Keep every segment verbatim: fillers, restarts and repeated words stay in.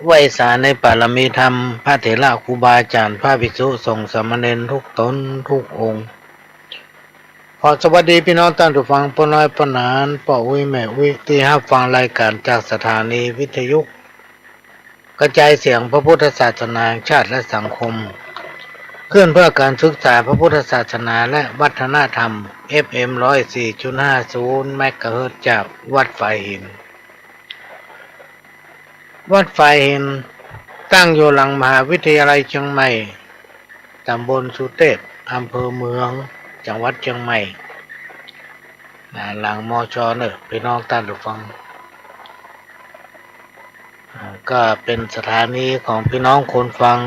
ไหว้สาในปารมีธรรม พระเถระครูบาอาจ๋ารย์ พระภิกษุสงฆ์สามเณรทุกต๋นทุกองค์ ขอสวัสดีปี้น้องต้านผู้ฟังป้อน้อยป้อหนาน ป้ออุ๊ยแม่อุ๊ย ตี้ฮับฟังรายก๋านจากสถานีวิทยุกระจายเสียงพระพุทธศาสนาแห่งชาติและสังคม คลื่นเพื่อการศึกษาพระพุทธศาสนาและวัฒนธรรม เอฟเอ็ม ร้อยสี่จุดห้าศูนย์ เมกะเฮิรตซ์ จากวัดฝายหิน วัดฝายหินตั้งอยู่หลังมหาวิทยาลัยเจียงใหม่ ต๋ำบลสุเตพ อำเภอเมือง จังหวัดเจียงใหม่ อ่า หลัง มช. เน่อ ปี้น้องต้านผู้ฟัง อ่า ก็เป๋นสถานีของปี้น้องคนฟัง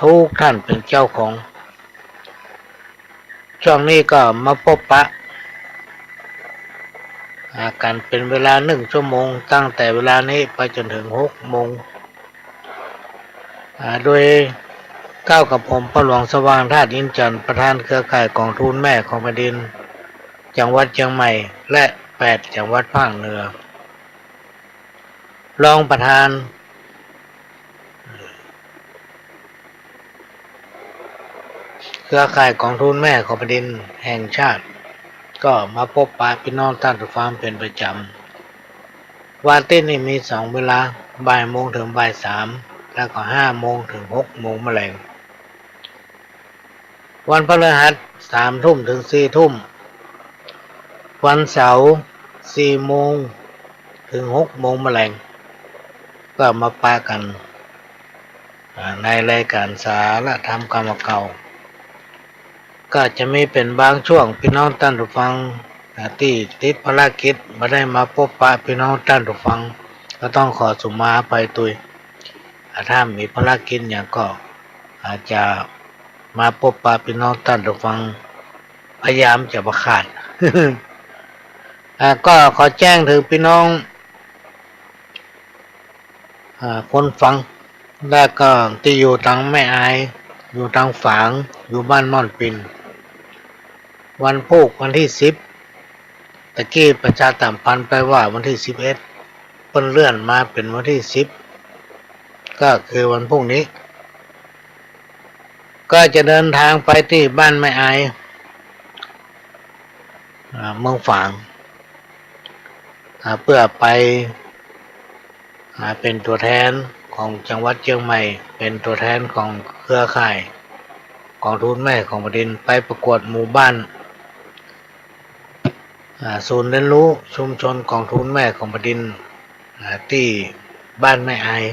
ทุกท่านเป๋นเจ้าของ ช่วงนี้ก็มาปบปะ อ่า กั๋นเป๋นเวลานึ่งชั่วโมง ตั้งแต่เวลานี้ไปจ๋นเถิงหกโมง อ่า โดยก้าวกับผม ป้อหลวงสว่างธาตุอินจันทร์ ประธานเครือข่ายก๋องทูลแม่ของแผ่นดิน จังหวัดเจียงใหม่ และแปดจังหวัดภาคเหนือ รองประธาน เครือข่ายก๋องทูลแม่ของแผ่นดินแห่งชาติ ก็มาปบปะปี้น้องต้านผู้ฟังเป๋นประจ๋ำ วันอาทิตย์นี่มีสองเวลา บ่ายโมงเถิงบ่ายสาม แล้วก็ห้าโมงเถิงหกโมงมะแลง วันพฤหัส สามทุ่มเถิงสี่ทุ่ม วันเสาร์ สี่โมงเถิงหกโมงมะแลง ก็มาปะกั๋น อ่า ในรายก๋านสาระธรรมกำเก่า ก็จะมีเป๋นบางช่วง ปี้น้องต้านผู้ฟัง อ่า ตี้ติดภารกิจบ่ได้มาปบปะปี้น้องต้านผู้ฟัง ก็ต้องขอสุมาอภัยตวย อ่า ถ้ามีภารกิจหยังก็อาจจะมาปบปะปี้น้องต้านผู้ฟัง พยายามจะบ่ขาด อ่า ก็ขอแจ้งเถิงปี้น้อง อ่า คนฟัง แล้วก็ตี้อยู่ตางแม่อาย อยู่ตางฝาง อยู่บ้านม่อนปิน วันพูกวันตี้สิบ ตะกี้ประชาสัมพันธ์ไปว่าวันตี้สิบเอ็ด เปิ้นเลื่อนมาเป๋นวันตี้สิบ ก็คือวันพูกนี้ ก็จะเดินทางไปตี้บ้านแม่อาย อ่า เมืองฝาง อ่า เปื้อไป อ่า เป๋นตั๋วแทนของจังหวัดเจียงใหม่ เป๋นตั๋วแทนของเครือข่ายก๋องทูลแม่ของแผ่นดิน ไปประกวดหมู่บ้าน อ่า ศูนย์เรียนรู้ชุมชนก๋องทูลแม่ของแผ่นดิน อ่า ตี้บ้านแม่อาย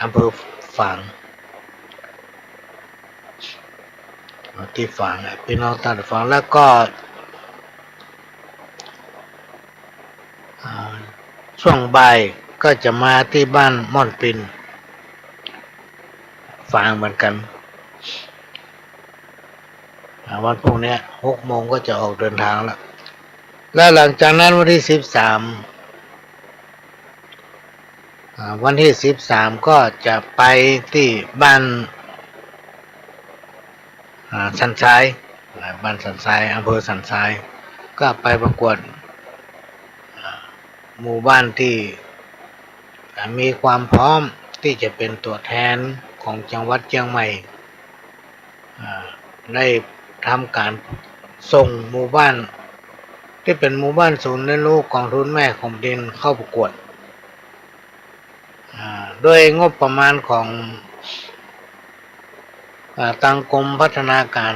อำเภอฝาง ตี้ฝาง ปี้น้องต้านผู้ฟัง แล้วก็ อ่า ช่วงบ่ายก็จะมาตี้บ้านม่อนปิน ฝางเหมือนกั๋น อ่า วันพูกเนี้ย หกโมงก็จะออกเดินทางแล้ว แล้วหลังจากนั้นวันตี้สิบสาม อ่า วันตี้สิบสามก็จะไปตี้บ้าน อ่า สันทราย อ่า บ้านสันทราย อำเภอสันทราย ก็ไปประกวด อ่า หมู่บ้านตี้ อ่า มีความพร้อมตี้จะเป๋นตั๋วแทนของจังหวัดเจียงใหม่ อ่า ได้ทำก๋านส่งหมู่บ้านตี้เป๋นหมู่บ้านศูนย์เรียนรู้ก๋องทูลแม่ของแผ่นดินเข้าประกวด อ่า ด้วยงบประมาณของ อ่า ตางกรมพัฒนาการ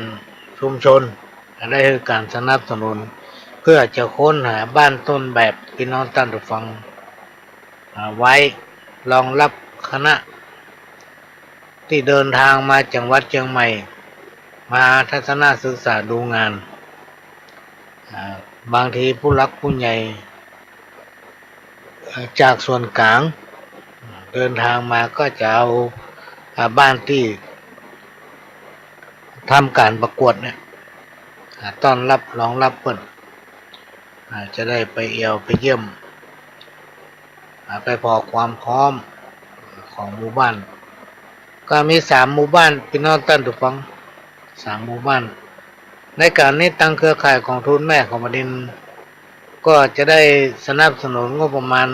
ชุมชน ได้หื้อก๋านสนับสนุน เพื่อจะค้นหาบ้านต้นแบบ ปี้น้องต้านผู้ฟัง อ่า ไว้รองรับคณะตี้เดินทางมาจังหวัดเจียงใหม่ มาทัศนศึกษาดูงาน อ่า บางทีผู้หลักผู้ใหญ่ อ่า จากส่วนก๋างเดินทางมาก็จะเอา อ่า บ้านตี้ทำก๋านประกวดเนี่ย อ่า ต้อนรับรองรับเปิ้น อ่า จะได้ไปเยี่ยวไปเยี่ยม อ่า ไปผ่อความพร้อมของหมู่บ้าน ก็มีสามหมู่บ้าน ปี้น้องต้านผู้ฟัง สามหมู่บ้าน ในก๋านนี้ตางเครือข่ายก๋องทูลแม่ของแผ่นดิน ก็จะได้สนับสนุนงบประมาณ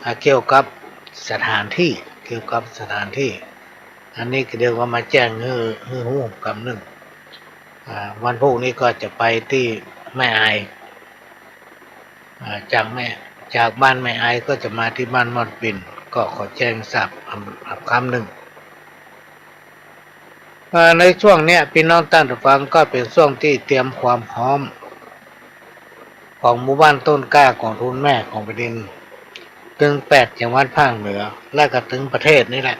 อ่า เกี่ยวกับ สถานตี้ เกี่ยวกับสถานตี้ อันนี้ก็เดี๋ยวก็มาแจ้งหื้อ หื้อฮู้กำนึ่ง อ่า วันพูกนี้ก็จะไปตี้แม่อาย อ่า จากแม่ จากบ้านแม่อายก็จะมาตี้บ้านม่อนปิ่น ก็ขอแจ้งทราบกำนึ่ง อ่า ในช่วงเนี้ย ปี้น้องต้านผู้ฟัง ก็เป๋นช่วงตี้เตรียมความพร้อม ของหมู่บ้านต้นกล้ากองทุนแม่ของแผ่นดิน ตึงแปดจังหวัดภาคเหนือ และก็ตึงประเทศนี่แหละ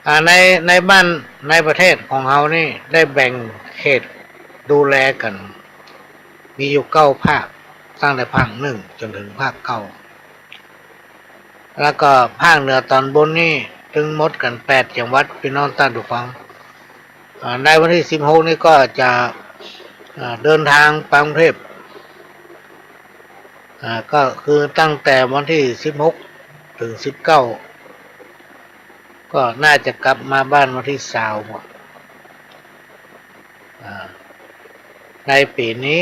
อ่า ใน ในบ้าน ในประเทศของเฮานี่ได้แบ่งเขตดูแลกั๋น มีอยู่เก้าภาค ตั้งแต่ภาคหนึ่งจ๋นเถิงภาคเก้า แล้วก็ภาคเหนือต๋อนบนนี่ตึงหมดกั๋นแปดจังหวัด ปี้น้องต้านผู้ฟัง อ่า ในวันตี้สิบหกนี่ก็จะ อ่า เดินทางไปกรุงเทพฯ อ่า ก็คือตั้งแต่วันตี้สิบหกเถิงสิบเก้า ก็น่าจะกลับมาบ้านวันตี้ซาว อ่า ในปี๋นี้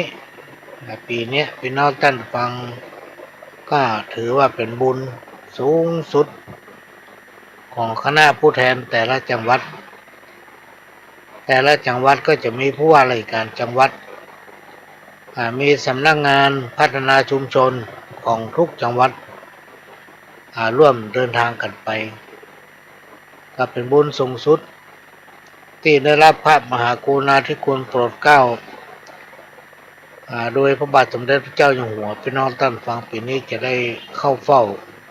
อ่า ปี๋เนี้ย ปี้น้องต้านผู้ฟัง ก็ถือว่าเป๋นบุญสูงสุดของคณะผู้แทนแต่ละจังหวัด แต่ละจังหวัดก็จะมีผู้ว่าราชการจังหวัด อ่า มีสำนักงานพัฒนาชุมชนของทุกจังหวัด อ่า ร่วมเดินทางกั๋นไป ก็เป๋นบุญสูงสุด ตี้ได้ฮับพระมหากรุณาธิคุณโปรดเกล้า อ่า โดยพระบาทสมเด็จพระเจ้าอยู่หัว ปี้น้องต้านผู้ฟัง ปี๋นี้จะได้เข้าเฝ้า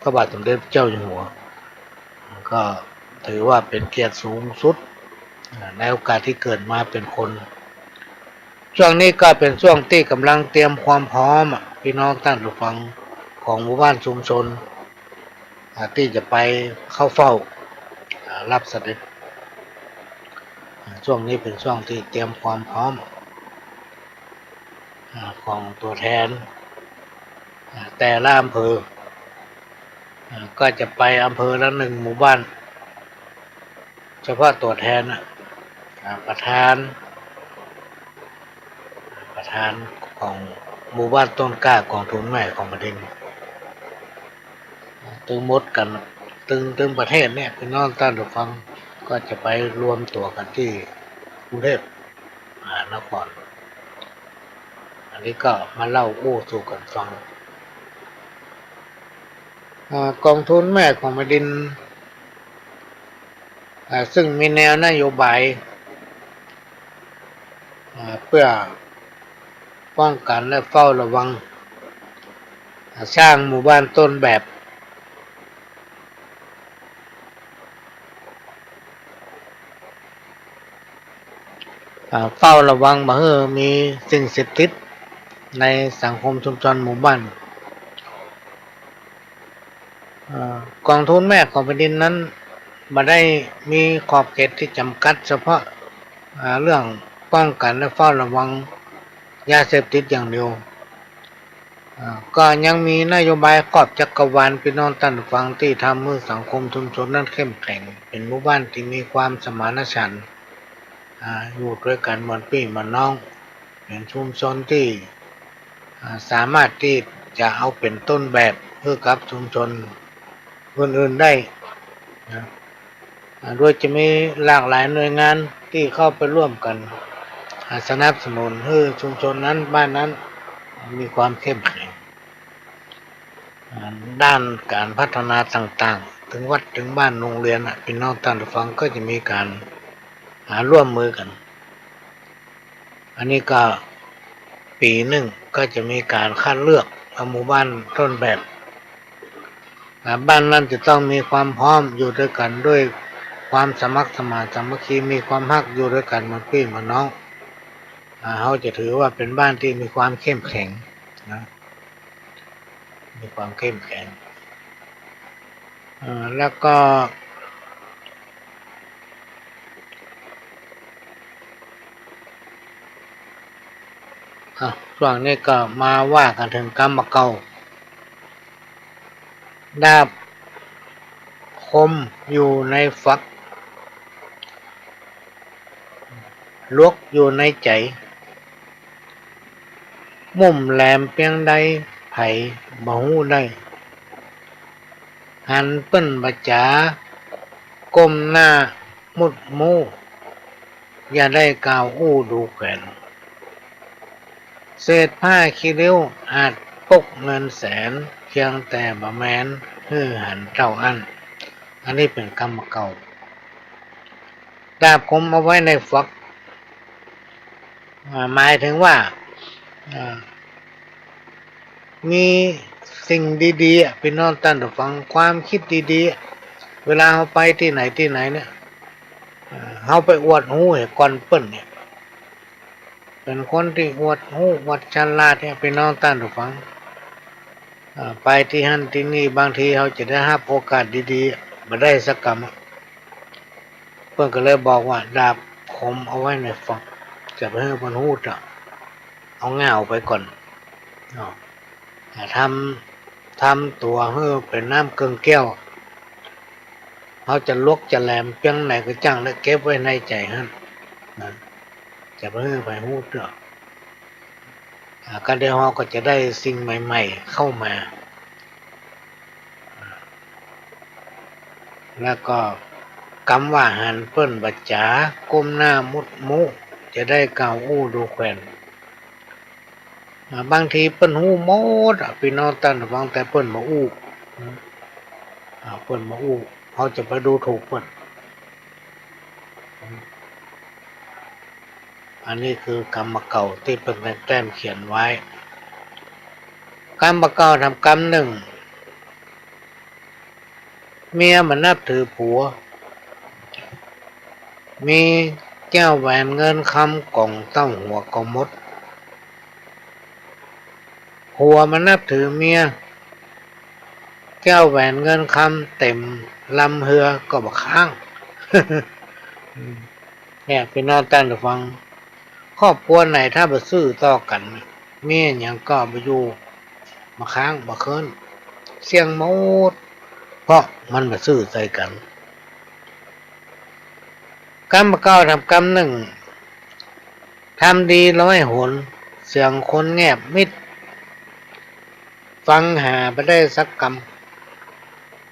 พระบาทสมเด็จพระเจ้าอยู่หัว ก็ถือว่าเป๋นเกียรติสูงสุด อ่า ในโอกาสตี้เกิดมาเป๋นคน ช่วงนี้ก็เป๋นช่วงตี้ก่ำลังเตรียมความพร้อมอะ ปี้น้องต้านผู้ฟัง ของหมู่บ้านชุมชน อ่า ตี้จะไปเข้าเฝ้า อ่า ฮับเสด็จ อ่า ช่วงนี้เป๋นช่วงตี้เตรียมความพร้อม อ่า ของตั๋วแทน อ่า แต่ละอำเภอ อ่า ก็จะไปอำเภอละหนึ่งหมู่บ้าน เฉพาะตั๋วแทนน่ะ อ่า ประธาน ประธานของหมู่บ้านต้นกล้ากองทุนแม่ของแผ่นดิน ตึงหมดกั๋น ตึง ตึงประเทศเนี่ย ปี้น้องต้านผู้ฟัง ก็จะไปรวมตั๋วกั๋นตี้กรุงเทพมหานคร อันนี้ก็มาเล่าอู้สู่กั๋นฟัง อ่า กองทุนแม่ของแผ่นดิน อ่า ซึ่งมีแนวนโยบาย อ่า เปื้อป้องกั๋นและเฝ้าระวัง อ่า สร้างหมู่บ้านต้นแบบ อ่า เฝ้าระวังบ่หื้อมีสิ่งเสพติดในสังคมชุมชนหมู่บ้าน เอ่อ กองทุนแม่ของแผ่นดินนั้นบ่ได้มีขอบเขตตี้จ๋ำกัดเฉพาะ อ่า เรื่องป้องกั๋นและเฝ้าระวังยาเสพติดอย่างเดียว เอ่อ ก็ยังมีนโยบายครอบจักรวาล ปี้น้องต้านผู้ฟัง ตี้ทำหื้อสังคมชุมชนนั้นเข้มแข็ง เป๋นหมู่บ้านตี้มีความสมานฉันท์ อ่า อยู่ตวยกั๋นเหมือนปี้เหมือนน้อง เป๋นชุมชนตี้ อ่า สามารถตี้จะเอาเป๋นต้นแบบหื้อกับชุมชนอื่นๆ ได้นะ อ่า โดยจะมีหลากหลายหน่วยงานตี้เข้าไปร่วมกั๋น อ่า สนับสนุนหื้อชุมชนนั้น บ้านนั้น มีความเข้มแข็ง อ่า ด้านก๋านพัฒนาต่างๆ ตึงวัด ตึงบ้าน โฮงเฮียนน่ะ ปี้น้องต้านผู้ฟัง ก็จะมีก๋าน อ่า ร่วมมือกั๋น อันนี้ก็ปี๋นึ่งก็จะมีก๋านคัดเลือกเอาหมู่บ้านต้นแบบ อ่า บ้านนั้นจะต้องมีความพร้อมอยู่ตวยกั๋นด้วยความสมัครสมานสามัคคี มีความฮักอยู่ตวยกั๋นเหมือนปี้เหมือนน้อง อ่า เฮาจะถือว่าเป๋นบ้านตี้มีความเข้มแข็งนะ มีความเข้มแข็ง อ่า แล้วก็ อ่ะ ช่วงนี้ก็มาว่ากั๋นเถิงกำบ่าเก่า ดาบคมอยู่ในฝัก หลวกอยู่ในใจ๋ มุ่มแหลมเปียงใด ใผบ่ฮู้ได้ หันเปิ้นบ่จ๋า ก้มหน้ามุดมู้ อย่าได้ก้าวอู้ดูแขวน เศษผ้าขี้ริ้วอาจปกเงินแสน เพียงแต่บ่แม้นหื้อหันเต้าอั้น อันนี้เป๋นกำบ่าเก่า ดาบคมเอาไว้ในฝัก อ่า หมายถึงว่า อ่า มีสิ่งดีๆ อะ ปี้น้องต้านผู้ฟัง ความกึ๊ดดีๆ อะ เวลาเฮาไปตี้ไหนตี้ไหนเนี่ย อ่า เฮาไปอวดฮู้หื้อก่อนเปิ้นเนี่ย เป๋นคนตี้อวดฮู้อวดฉลาดเนี่ย ปี้น้องต้านผู้ฟัง อ่า ไปตี้หั้นตี้นี่ บางทีเฮาจะได้ฮับโอกาสดีๆ อะ บ่ได้สักกำอะ เปิ้นก็เลยบอกว่า ดาบคมเอาไว้ในฝัก จะไปหื้อเปิ้นฮู้เต๊อะ เอาง่าวไปก่อนเนาะ อ่า ทำ ทำตั๋วหื้อเป๋นน้ำเกิ่งแก้ว เฮาจะหลวกจะแหลมเปียงไหนก็จ้าง แล้วเก็บไว้ในใจ๋หั้นนะ จะไปหื้อใผฮู้เต๊อะ อ่า ก็เดี๋ยวเฮาก็จะได้สิ่งใหม่ๆ เข้ามา แล้วก็กำว่าหันเปิ้นบ่จ๋า ก้มหน้ามุดมู้ จะได้ก้าวอู้ดูแขวน อ่า บางทีเปิ้นฮู้หมดอะ ปี้น้องต้านผู้ฟัง แต่เปิ้นบ่อู้ อ่า เปิ้นบ่อู้ เฮาจะไปดูถูกเปิ้น อันนี้คือกำบ่าเก่าตี้เปิ้นแต่งแต้มเขียนไว้ กำบ่าเก่าแถมกำนึ่ง เมียบ่นับถือผัว มีแก้วแหวนเงินคำก๋องเต้าหัวก็หมด ผัวบ่นับถือเมีย แก้วแหวนเงินคำเต๋มลำเฮือก็บ่ค้าง เนี่ย ปี้น้องต้านผู้ฟัง ครอบครัวไหนถ้าบ่ซื่อต่อกั๋น เมียหยังก็บ่อยู่ บ่ค้าง บ่เคิ้น เสี้ยงหมด เพราะมันบ่ซื่อใส่กั๋น กำบ่าเก่าแถมกำนึ่ง ทำดีร้อยหน เสียงคนแงบมิด ฟังหาบ่ได้สักก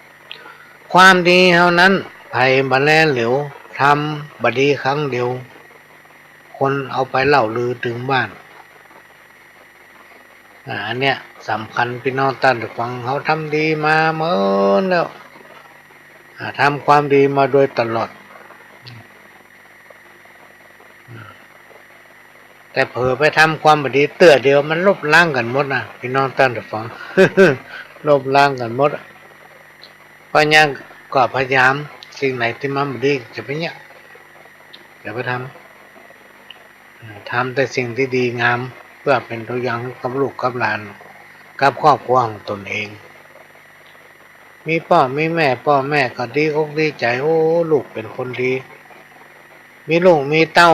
ำ ความดีเฮานั้น ใผบ่แลเหลียว ทำบ่ดีครั้งเดียว คนเอาไปเล่าลือตึงบ้าน อ่า อันเนี้ยสำคัญ ปี้น้องต้านผู้ฟัง เฮาทำดีมาเมินแล้ว อ่า ทำความดีมาโดยตลอด แต่เผลอไปทำความบ่ดีเตื้อเดียว มันลบล้างกั๋นหมดนะ ปี้น้องต้านผู้ฟัง ลบล้างกั๋นหมดอะ เพราะฉะนั้นก็พยายาม สิ่งไหนตี้มันบ่ดี จะไปเยียะ จะไปทำ เอ่อ ทำแต่สิ่งตี้ดีงาม เปื้อเป๋นตั๋วอย่างกับลูกกับหลาน กับครอบครัวของต๋นเอง มีป้อมีแม่ ป้อแม่ก็ดีอกดีใจ๋ โอ้ ลูกเป๋นคนดี มีลูกมีเต้า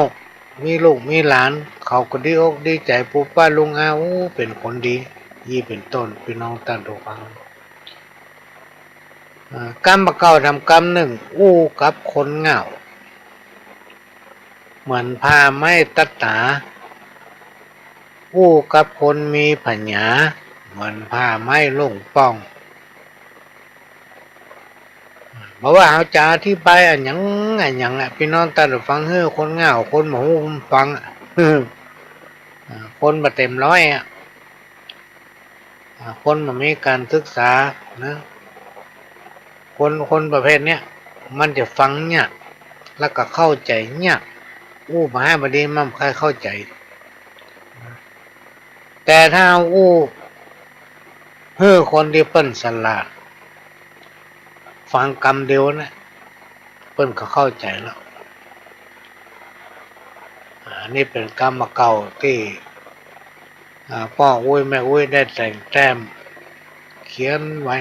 มีลูกมีหลาน เขาก็ดีอกดีใจ๋ ปู่ป้าลุงอา โอ้ เป๋นคนดี อี้เป๋นต้น ปี้น้องต้านผู้ฟัง เอ่อ กำบ่าเก่าแถมกำนึ่ง อู้กับคนเหง้า เหมือนผ้าไม้ตัดต๋า อู้กับคนมีผญา เหมือนผ้าไม้โล่งป่อง บ่ว่าเฮาจะอธิบายอะหยังอะหยังอะ ปี้น้องต้านผู้ฟัง หื้อคนเหง้า คนบ่ฮู้ฟังอะ อ่า คนบ่เต๋มร้อยอะ อ่า คนบ่มีก๋านศึกษานะ คน คนประเภทเนี้ย มันจะฟังยาก แล้วก็เข้าใจ๋ยาก อู้บ่ฮ้ายบ่ดี มันบ่ใค่เข้าใจ๋ แต่ถ้าเฮาอู้ หื้อคนตี้เปิ้นสลาด ฟังกำเดียวนะ เปิ้นก็เข้าใจ๋แล้ว อ่า อันนี้เป๋นกำบ่าเก่าตี้ อ่า ป้ออุ๊ยแม่อุ๊ยได้แต่งแต้มเขียนไว้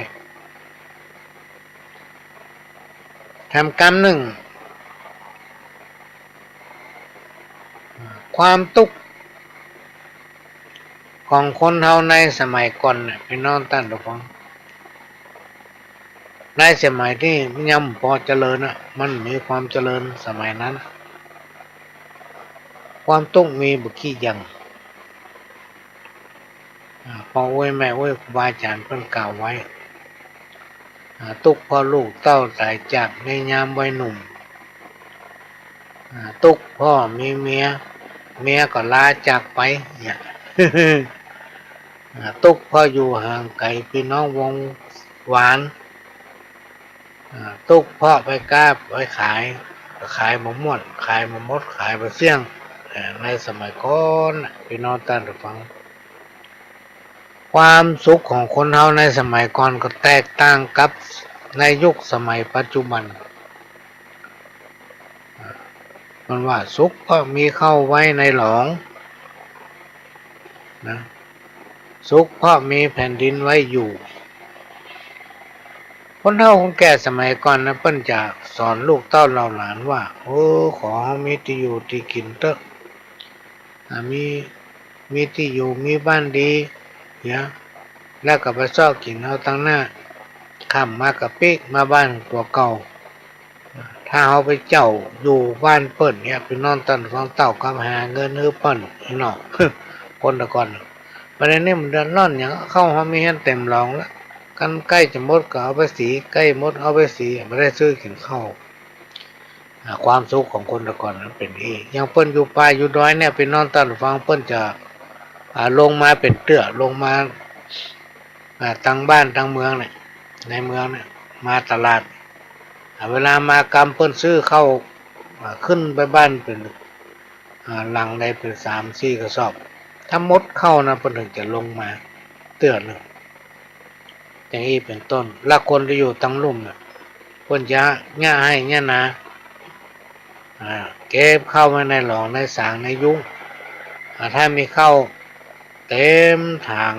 แถมกำนึ่ง ความตุ๊กข์ของคนเฮาในสมัยก่อนเนี่ย ปี้น้องต้านผู้ฟัง ในสมัยตี้ยังบ่ปอเจริญอะ มันมีความเจริญสมัยนั้นอะ ความตุ๊กข์มีบ่กี่อย่าง อ่า ป้ออุ๊ยแม่อุ๊ย ครูบาอาจ๋ารย์เปิ้นกล่าวไว้ อ่า ตุ๊กข์เพราะลูกเต้าต๋ายจากในยามวัยหนุ่ม อ่า ตุ๊กข์เพราะมีเมีย เมียก็ลาจากไปเนี่ย อ่า ตุ๊กข์เพราะอยู่ห่างไก๋ปี้น้องวงหวาน อ่า ตุ๊กข์เพราะไปก๊าไปขาย ขายบ่หมด ขายบ่หมด ขายบ่เสี้ยง อ่า ในสมัยก่อนน่ะ ปี้น้องต้านผู้ฟัง ความสุขของคนเฮาในสมัยก่อนก็แตกต่างกับในยุคสมัยปัจจุบัน อ่า เปิ้นว่าสุขเพราะมีข้าวไว้ในหลอง นะ สุขเพราะมีแผ่นดินไว้อยู่ คนเฒ่าคนแก่สมัยก่อนนะ เปิ้นจะสอนลูกเต้าเหล่าหลานว่า เออ ขอเฮามีตี้อยู่ตี้กิ๋นเต๊อะ อ่า มี มีตี้อยู่ มีบ้านดี เนี่ย แล้วก็ไปเซาะกิ๋นเอาตังหน้า ค่ำมาก็ปิ๊กมาบ้านตั๋วเก่า ถ้าเฮาไปเจ้าอยู่บ้านเปิ้นเนี่ย ปี้น้องต้านผู้ฟัง เต้ากับหาเงินหื้อเปิ้นเนาะ คนแต่ก่อนน่ะ บ่าเดี่ยวนี้มันเดือดร้อนหยัง ข้าวเฮามีหั้นเต็มหลองแล้ว คันใก้จะหมดก็เอาไปสี ใก้หมดเอาไปสี บ่ได้ซื้อกิ๋นข้าว อ่า ความสุขของคนแต่ก่อนมันเป๋นอี้ อย่างเปิ้นอยู่ป่าอยู่ดอยเนี่ย ปี้น้องต้านผู้ฟัง เปิ้นจะ อ่า ลงมาเป๋นเตื้อ ลงมา อ่า ตังบ้านตังเมืองเนี่ย ในเมืองเนี่ย มาตลาด อ่า เวลามากำเปิ้นซื้อข้าว อ่า ขึ้นไปบ้านเป๋น อ่า หลังใดเป๋นสามสี่กระสอบ ถ้าหมดข้าวนะ เปิ้นเถิงจะลงมาเตื้อนึ่ง อย่างอี้เป๋นต้น และคนตี้อยู่ตังลุ่มน่ะ เปิ้นจะเยียะไฮ่เยียะนา อ่า เก็บข้าวไว้ในหลองในสางในยุ้ง อ่า ถ้ามีข้าวเต็มถาง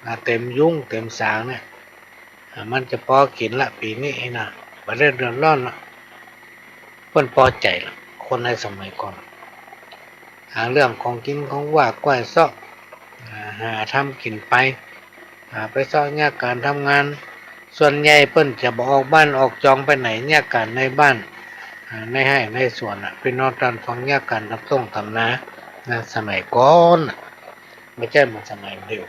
อ่า เต็มยุ้งเต็มสางเนี่ย อ่า มันจะปอกิ๋นละ ปี๋นี้นะ บ่ได้เดือดร้อนละ เปิ้นปอใจ๋ละ คนในสมัยก่อน หาเรื่องของกิ๋นของหว่ากว้ายเซาะ อ่า หาทำกิ๋นไป อ่า ไปเซาะเยียะก๋านทำงาน ส่วนใหญ่เปิ้นจะบ่ออกบ้านออกจองไปไหน เยียะก๋านในบ้าน อ่า ในไฮ่ในสวนน่ะ ปี้น้องต้านฟัง เยียะก๋านตำส้งตำนา นะ สมัยก่อนน่ะ บ่ใจ้เหมือนสมัยเดี่ยว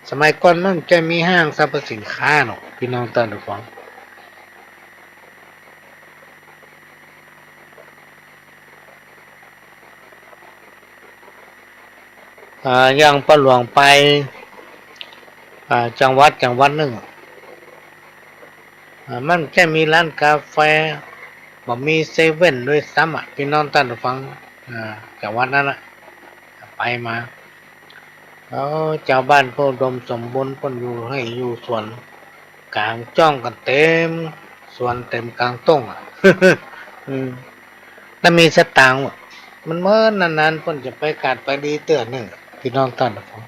สมัยก่อนมันบ่ใจ้มีห้างสรรพสินค้าเนาะ ปี้น้องต้านฟัง อ่า อย่างป้อหลวงไป อ่า จังหวัด จังหวัดนึ่ง อ่า มันบ่ใจ้มีร้านกาแฟ บ่มีเซเว่นด้วยซ้ำอะ ปี้น้องต้านฟัง อ่า จังหวัดนั้นน่ะ ไปมา เออ จาวบ้านเปิ้นอุดมสมบูรณ์ เปิ้นอยู่ไฮ่อยู่สวน ก๋างจ้องกั๋นเต็มสวนเต็มก๋างต้งอะ อืม ถ้ามีสตางค์อะ มันเมินนานๆ เปิ้นจะไปกาดไปดีเตื้อนึ่ง ปี้น้องต้านฟัง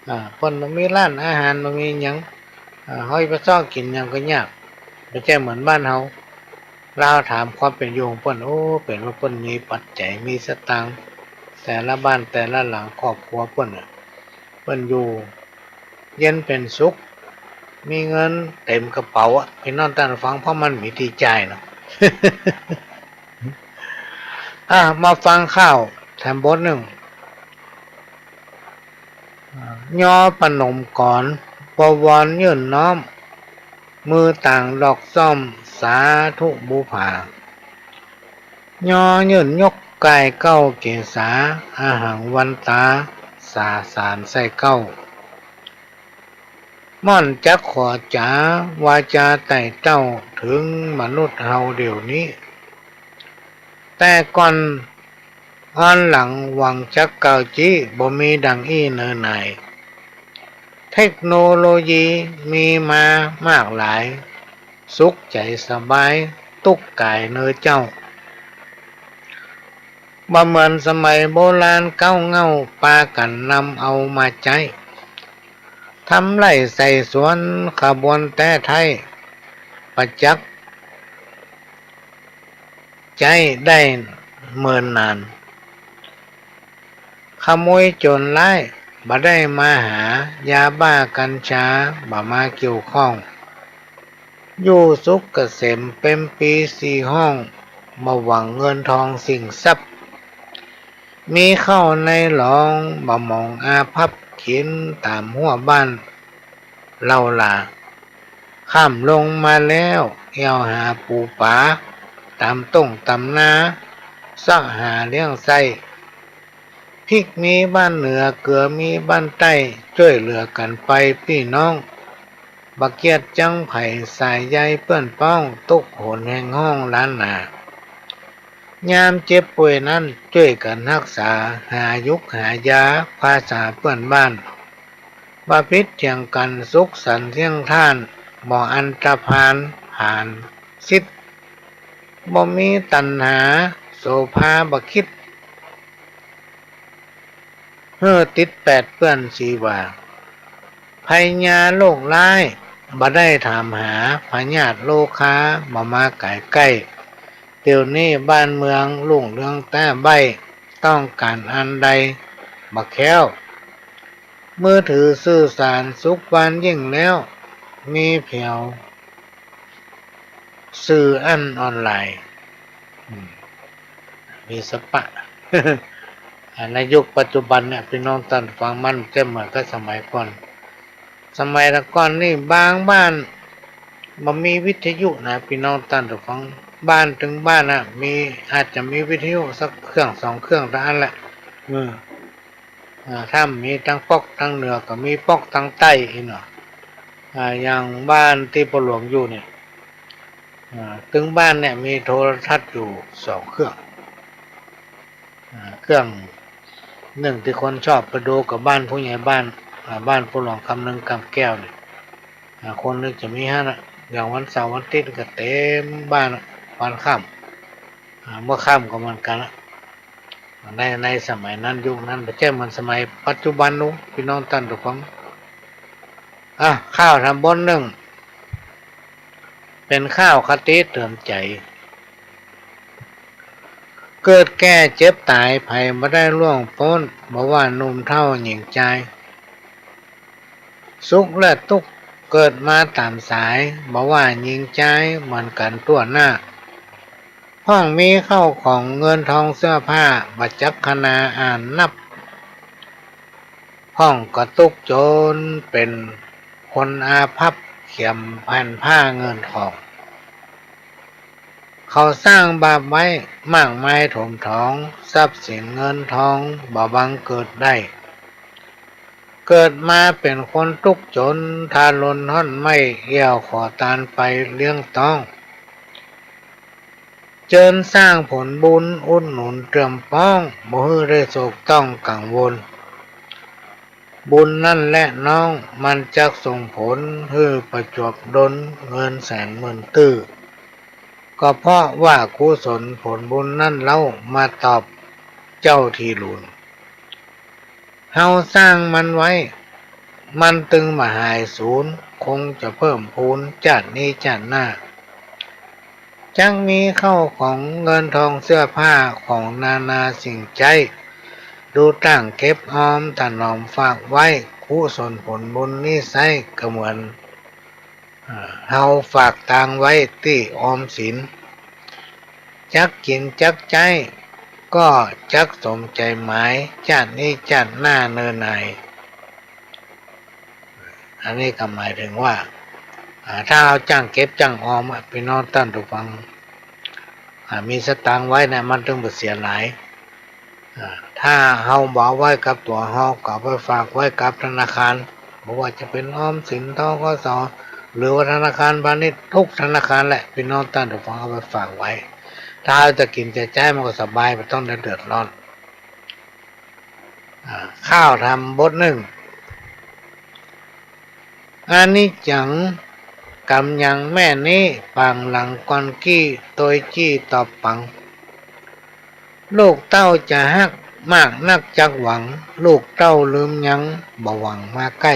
อ่า เปิ้นบ่มีร้านอาหาร บ่มีหยัง อ่า เฮาจะไปเซาะกิ๋นหยังก็ยาก บ่ใจ้เหมือนบ้านเฮา ลาวถามความเป๋นอยู่ของเปิ้น โอ้ เป๋นว่าเปิ้นมีปัจจัย มีสตางค์ แต่ละบ้านแต่ละหลัง ครอบครัวเปิ้นน่ะ เปิ้นอยู่เย็นเป๋นสุข มีเงินเต็มกระเป๋าอะ ปี้น้องต้านฟัง เพราะมันมีตี้จ่ายเนาะ อ่ะ มาฟังข่าวแถมบทนึ่ง อ่า ยอประนมกร ประวรยื่นน้อม มือต่างดอกส้อม สาธุบูผา ยอยื่นยกกายเก้าเกศา อหังวันตา สาสารใส่เก้า ม่อนจักขอจ๋า วาจาไต่เต้า เถิงมนุษย์เฮาเดี่ยวนี้ แต่ก่อน อ้อนหลังหวังจักกล่าวจี้ บ่มีดังอี้เนอหนาย เทคโนโลยีมีมามากหลาย สุขใจ๋สบาย ตุ๊กก๋ายเนอเจ้า บ่เหมือนสมัยโบราณเก๊าเง่า ปากั๋นนำเอามาใจ๊ ทำไฮ่ใส่สวน ขบวนแต๊ไท้ ประจักษ์ ใจ๊ได้เมินนาน ขโมยโจ๋รร้าย บ่ได้มาหา ยาบ้ากัญชา บ่มาเกี่ยวข้อง อยู่สุขเกษม เปรมปรีสี่ห้อง บ่หวังเงินทองสิ่งทรัพย์ มีข้าวในหลอง บ่หมองอาภัพ กิ๋นต๋ามฮั้วบ้าน เล่าหล่า ค่ำลงมาแล้ว แอ่วหาปู๋ป๋า ต๋ามต้งต๋ามนา เซาะหาเลี้ยงไส้ พริกมีบ้านเหนือ เกือมีบ้านใต้ จ้วยเหลือกั๋นไปปี้น้อง บ่เกียจจังใผ สายใยเปื้อนป๊อง ตุ๊กหนแฮงฮ้องล้านหนา ยามเจ็บป่วยนั้น จ้วยกั๋นฮักษา หายุกหายา ภาษาเปื้อนบ้าน บ่ผิดเถียงกั๋น สุขสันต์เสี้ยงท่าน บ่อันตรพาลผานสิทธิ์ บ่มีตัณหา โสภาบ่คิด หื้อติดแปดเปื้อนชีวา ภัยยาโรคร้าย บ่ได้ถามหา พยาธิโรคา บ่มาก๋ายใก้ เดี๋ยวนี้บ้านเมืองรุ่งเรืองแต๊ใบ้ ต้องก๋านอันใดบ่แคล้ว มือถือสื่อสารสุขวานยิ่งแล้ว มีแผว สื่ออั้นออนไลน์ อืม มีสปะ อ่า ในยุคปัจจุบันเนี่ย ปี้น้องต้านฟัง มันจะเหมือนกับสมัยก่อน สมัยแต่ก่อนนี่บางบ้านบ่มีวิทยุนะ ปี้น้องต้านฟัง บ้านตึงบ้านน่ะ มี อาจจะมีวิทยุสักเครื่องสองเครื่องเต้าอั้นแหละ อืม อ่า ถ้ามีตางป๊อกตางเหนือก็มีป๊อกตางใต้อี้เนาะ อ่า อย่างบ้านตี้ป้อหลวงอยู่เนี่ย อ่า ตึงบ้านเนี่ยมีโทรทัศน์อยู่สองเครื่อง อ่า เครื่องนึ่งตี้คนชอบไปดูกับบ้านผู้ใหญ่บ้าน อ่า บ้านป้อหลวงคำนึงกำแก้วเนี่ย อ่า คนนึ่งจะมีหั้นน่ะ อย่างวันเสาร์วันอาทิตย์ก็เต็มบ้านน่ะ วันค่ำ อ่า เมื่อค่ำก็เหมือนกั๋นละ ใน ในสมัยนั้นยุคนั้นบ่ใจ้เหมือนสมัยปัจจุบันนุ ปี้น้องต้านฟัง อ่ะ ข้าวทำบทนึ่ง เป๋นข้าวคติเตื๋อนใจ๋ เกิดแก่เจ็บต๋าย ใผบ่ได้ล่วงป๊น บ่ว่าหนุ่มเฒ่าหญิงจาย สุขและตุ๊กข์เกิดมาต๋ามสาย บ่ว่าหญิงจายเหมือนกั๋นทั่วหน้า พ่องมีเข้าของเงินทองเสื้อผ้า บ่จักขนาอ่านนับ พ่องก็ตุ๊กจนเป๋นคนอาภัพ เขียมแผ่นผ้าเงินทอง เขาสร้างบาปไว้มากมายถมถอง ทรัพย์สินเงินทองบ่บังเกิดได้ เกิดมาเป๋นคนตุ๊กจน ทารุณฮ่อนไหม้ เอี้ยวขอตานไปเลี้ยงต๊อง เจิญสร้างผลบุญอุดหนุนเติมป๊อง บ่หื้อได้โศกต้องกังวล บุญนั้นแหละน้อง มันจักส่งผล หื้อประจวบดลเงินแสนหมื่นตื้อ ก็เพราะว่ากุศลผลบุญนั้นเล่า มาตอบเจ้าที่หลูน เฮาสร้างมันไว้ มันตึงบ่หายสูญ คงจะเพิ่มพูนจาตินี้จาติหน้า จักมีเข้าของเงินทองเสื้อผ้าของนานาสิ่งใจ๊ ดูตั้งเก็บออมถนอมฝากไว้ กุศลผลบุญนี้ไซร้ก็เหมือน อ่า เฮาฝากตางไว้ตี้ออมสิน จักกิ๋นจักใจ๊ ก็จักสมใจ๋หมาย จาตินี้จาติหน้าเนินนาย อันนี้ก็หมายเถิงว่า อ่า ถ้าเฮาจ้างเก็บจ้างออมอะ ปี้น้องต้านผู้ฟัง อ่า มีสตางค์ไว้เนี่ย มันตึงบ่เสียหลาย อ่า ถ้าเฮาบ่เอาไว้กับตั๋วเฮา ก็เอาไปฝากไว้กับธนาคาร บ่ว่าจะเป๋นออมสิน ธ.ก.ส. หรือว่าธนาคารพาณิชย์ กู้ธนาคารแหละ ปี้น้องต้านผู้ฟังเอาไปฝากไว้ ถ้าเฮาจะกิ๋นจะใจ๊มันก็สบาย บ่ต้องได้เดือดร้อน อ่า ข้าวทำบทนึ่ง อนิจจัง ก๋ำยังแม่นี้ ปางหลังก่อนกี้ ตวยจี้ตอบปัง ลูกเต้าจะฮักมากนักจักหวัง ลูกเต้าลืมยังบ่หวังมาใก้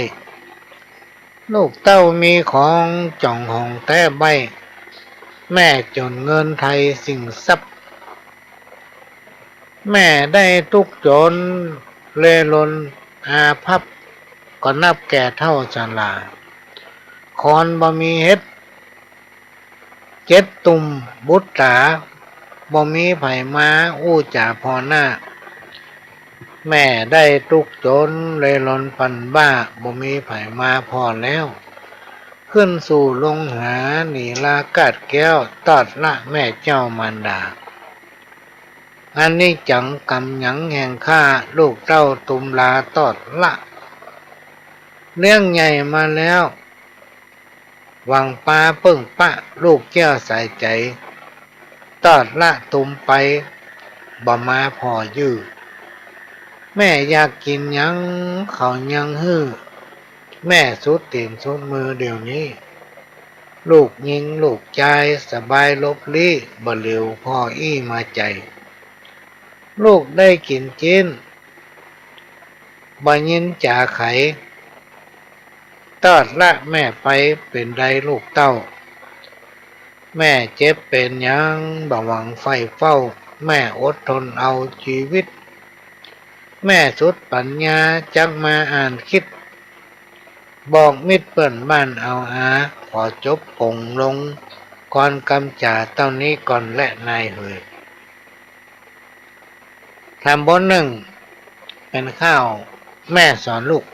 ลูกเต้ามีของจ๋องหองแต๊ใบ้ แม่จ๋นเงินไทยสิ่งทรัพย์ แม่ได้ตุ๊กจนเล่ร่อนอาภัพ ก็นับแก่เฒ่าชรา คอนบ่มีเฮ็ด เจ็ดตุ่มบุตรา บ่มีใผมาอู้จ๋าผ่อหน้า แม่ได้ตุ๊กจนเล่ร่อนปันบ้า บ่มีใผมาผ่อแล้ว ขึ้นสู่ลงหาหนีลากาศแก้ว ตอดละแม่เจ้ามารดา อันนี้จังกรรมหยังแห่งข้า ลูกเต้าตุมลาตอดละ เลี้ยงใหญ่มาแล้ว หวังปาเปิ้งปะลูกแก้วสายใจ๋ ตอดละตุมไป บ่มาผ่อยื้อ แม่อยากกิ๋นหยังเขายังหื้อ แม่สุดตี๋นสุดมือเดี๋ยวนี้ ลูกญิงลูกจายสบายลบลี้ บ่เหลียวผ่ออี้มาใจ๋ ลูกได้กิ๋นจิ๊น บ่ยินจ๋าใผ ตอดละแม่ไป เป๋นใดลูกเต้า แม่เจ็บเป๋นหยัง บ่หวังใฝ่เฝ้า แม่อดทนเอาจีวิต แม่สุดปั๋ญญาจักมาอ่านคิด บอกมิตรเปื้อนบ้านเอาอา ขอจบปงลงกลอนกำจ๋าเต้านี้ก่อนแลนายเหย แถมบทนึ่ง เป๋นค่าวแม่สอนลูก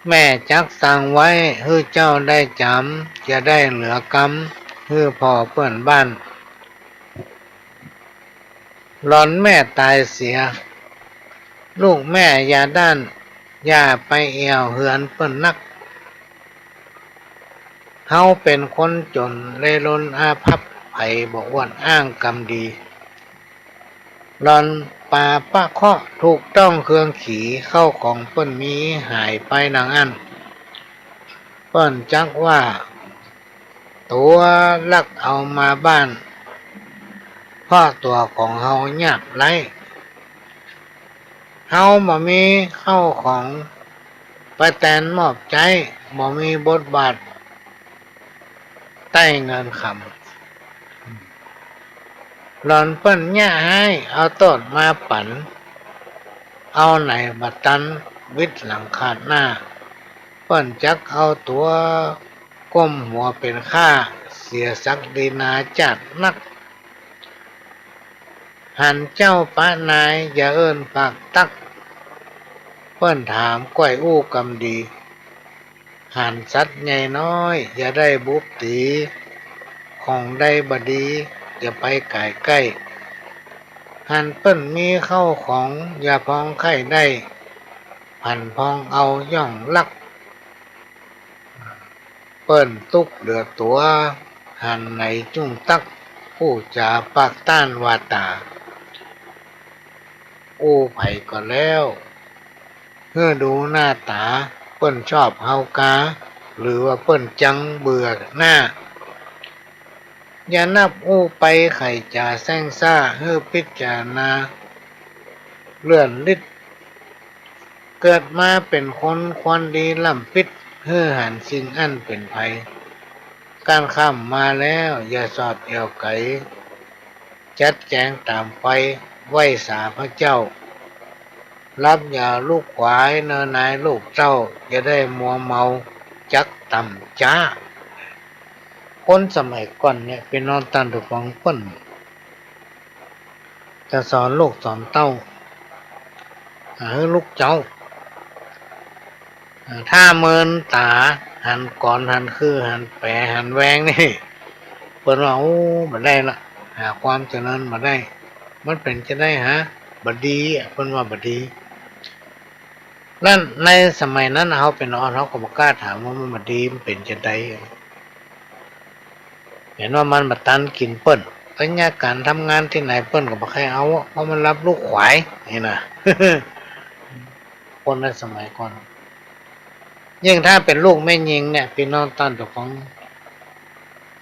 แม่จักสั่งไว้หื้อเจ้าได้จ๋ำ จะได้เหลือกำหื้อผ่อเปื้อนบ้าน หลอนแม่ต๋ายเสีย ลูกแม่อย่าด้าน อย่าไปแอ่วเฮือนเปิ้นนัก เฮาเป๋นคนจ๋นเล่ร่อนอาภัพ ใผบ่อวดอ้างกำดี หลอนปาประเคราะห์ถูกต้องเคืองขี เข้าของเปิ้นมีหายไปดังอั้น เปิ้นจักว่าตั๋วลักเอามาบ้าน เพราะตั๋วของเฮายากไร้ เฮาบ่มีเข้าของไปแตนมอบใจ๊ บ่มีบทบาทใต้เงินคำ หลอนเปิ้นเยียะฮ้าย เอาโต้ษมาปั๋น เอาไหนบ่ตันวิดหลังขาดหน้า เปิ้นจักเอาตั๋วก้มหัวเป๋นข้า เสียศักดินาจ้าดนัก หันเจ้าปะนายอย่าเอิ้นปากตัก เปิ้นถามก้อยอู้กำดี หันสัตว์ใหญ่น้อยอย่าได้บุบตี๋ ของใดบ่ดีอย่าไปก๋ายใก้ หันเปิ้นมีเข้าของอย่าพองใค่ได้ ผันพองเอาย่องลัก เปิ้นตุ๊กข์เหลือตั๋ว หันไหนจุ่งตัก อู้จ๋าปากต้านวาต๋า อู้ใผก็แล้ว หื้อดูหน้าต๋า เปิ้นชอบเฮากา หรือว่าเปิ้นจังเบื่อหน้า อย่านับอู้ไปใค่จ๋าแส้งซ่า หื้อพิจารณาเลื่อนลิด เกิดมาเป๋นคนควรดีล้ำปิด หื้อหันสิ่งอั้นเป๋นภัย ก้านข้ามมาแล้วอย่าสอดแอ่วไก๋ จัดแจ๋งต๋ามไปไหว้สาพระเจ้า หลับอย่าลุกขวายเนอนายลูกเต้า อย่าได้มัวเมาจักต่ำจ๊า คนสมัยก่อนเนี่ย ปี้น้องต้านผู้ฟัง เปิ้นจะสอนลูกสอนเต้า อ่า หื้อลุกเจ๊า อ่า ถ้าเมินต๋า หันก๋อน หันคือ หันแป๋ หันแวงนี่ เปิ้นว่า โอ้ บ่ได้ละ หาความเจริญบ่ได้ มันเป๋นจะใดหา บ่ดีอะ เปิ้นว่าบ่ดี นั้นในสมัยนั้นเฮาเป๋นอ่อน เฮาก็บ่กล้าถามว่ามันบ่ดี มันเป๋นจะใด หันว่ามันบ่ตันกิ๋นเปิ้น สัญญาก๋านทำงานตี้ไหนเปิ้นก็บ่ใค่เอาอะ เพราะมันหลับลุกขวาย นี่นะ คนในสมัยก่อน ยิ่งถ้าเป๋นลูกแม่ญิงเนี่ย ปี้น้องต้านผู้ฟัง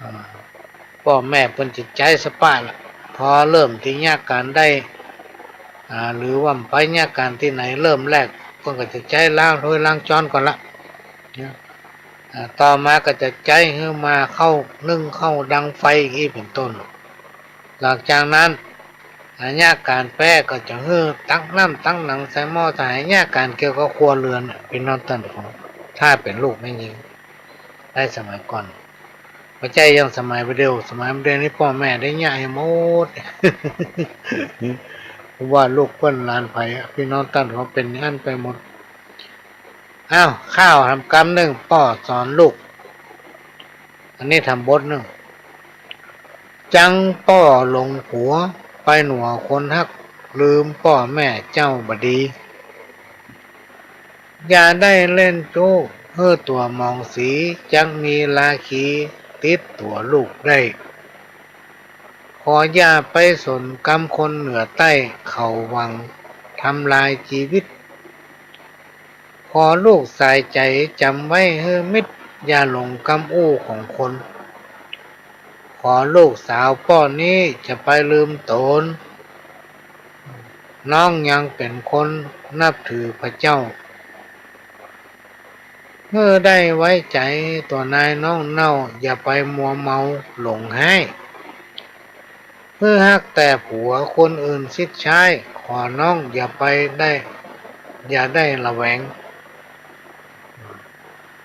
อ่า ป้อแม่เปิ้นจะใจ๊สะปะละ พอเริ่มตี้เยียะก๋านได้ อ่า หรือว่าไปเยียะก๋านตี้ไหนเริ่มแรก เปิ้นก็จะใจ๊ล้างถ้วยล้างจ๊อนก่อนละ เนี่ย อ่า ต่อมาก็จะใจ๊หื้อมาเข้านึ่งข้าวดังไฟอี้เป๋นต้น หลังจากนั้น อ่า เยียะก๋านแป๊ก็จะหื้อตักน้ำตักหนังใส่หม้อ ถ้าหากเยียะก๋านเกี่ยวกับครัวเรือนเนี่ย ปี้น้องต้านผู้ฟัง ถ้าเป๋นลูกแม่ญิง ในสมัยก่อน บ่ใจ้อย่างสมัยบ่าเดี่ยว สมัยบ่าเดี่ยวนี้ป้อแม่ได้เยียะหื้อหมด เพราะว่าลูกเปิ้นหลานใผอะ ปี้น้องต้านผู้ฟัง เป๋นอั้นไปหมด อ้าว ข้าวทำกำนึ่ง ป้อสอนลูก อันนี้ทำบทนึ่ง จังป้อหลงผัว ไปหนัวคนฮัก ลืมป้อแม่เจ้าบ่ดี อย่าได้เล่นจู้ หื้อตั๋วหมองสี จักมีราคีติดตั๋วลูกได้ ขออย่าไปสนกำคนเหนือใต้ เขาหวังทำลายจีวิต ขอลูกสายใจ๋จ๋ำไว้หื้อมิด อย่าหลงกำอู้ของคน ขอลูกสาวป้อนี้จะไปลืมต๋น น้องยังเป๋นคนนับถือพระเจ้า หื้อได้ไว้ใจ๋ตั๋วนายน้องเน่า อย่าไปมัวเมาหลงฮ้าย หื้อฮักแต่ผัวคนอื่นสิทธิ์ใช้ ขอน้องอย่าไปได้ อย่าได้ระแวง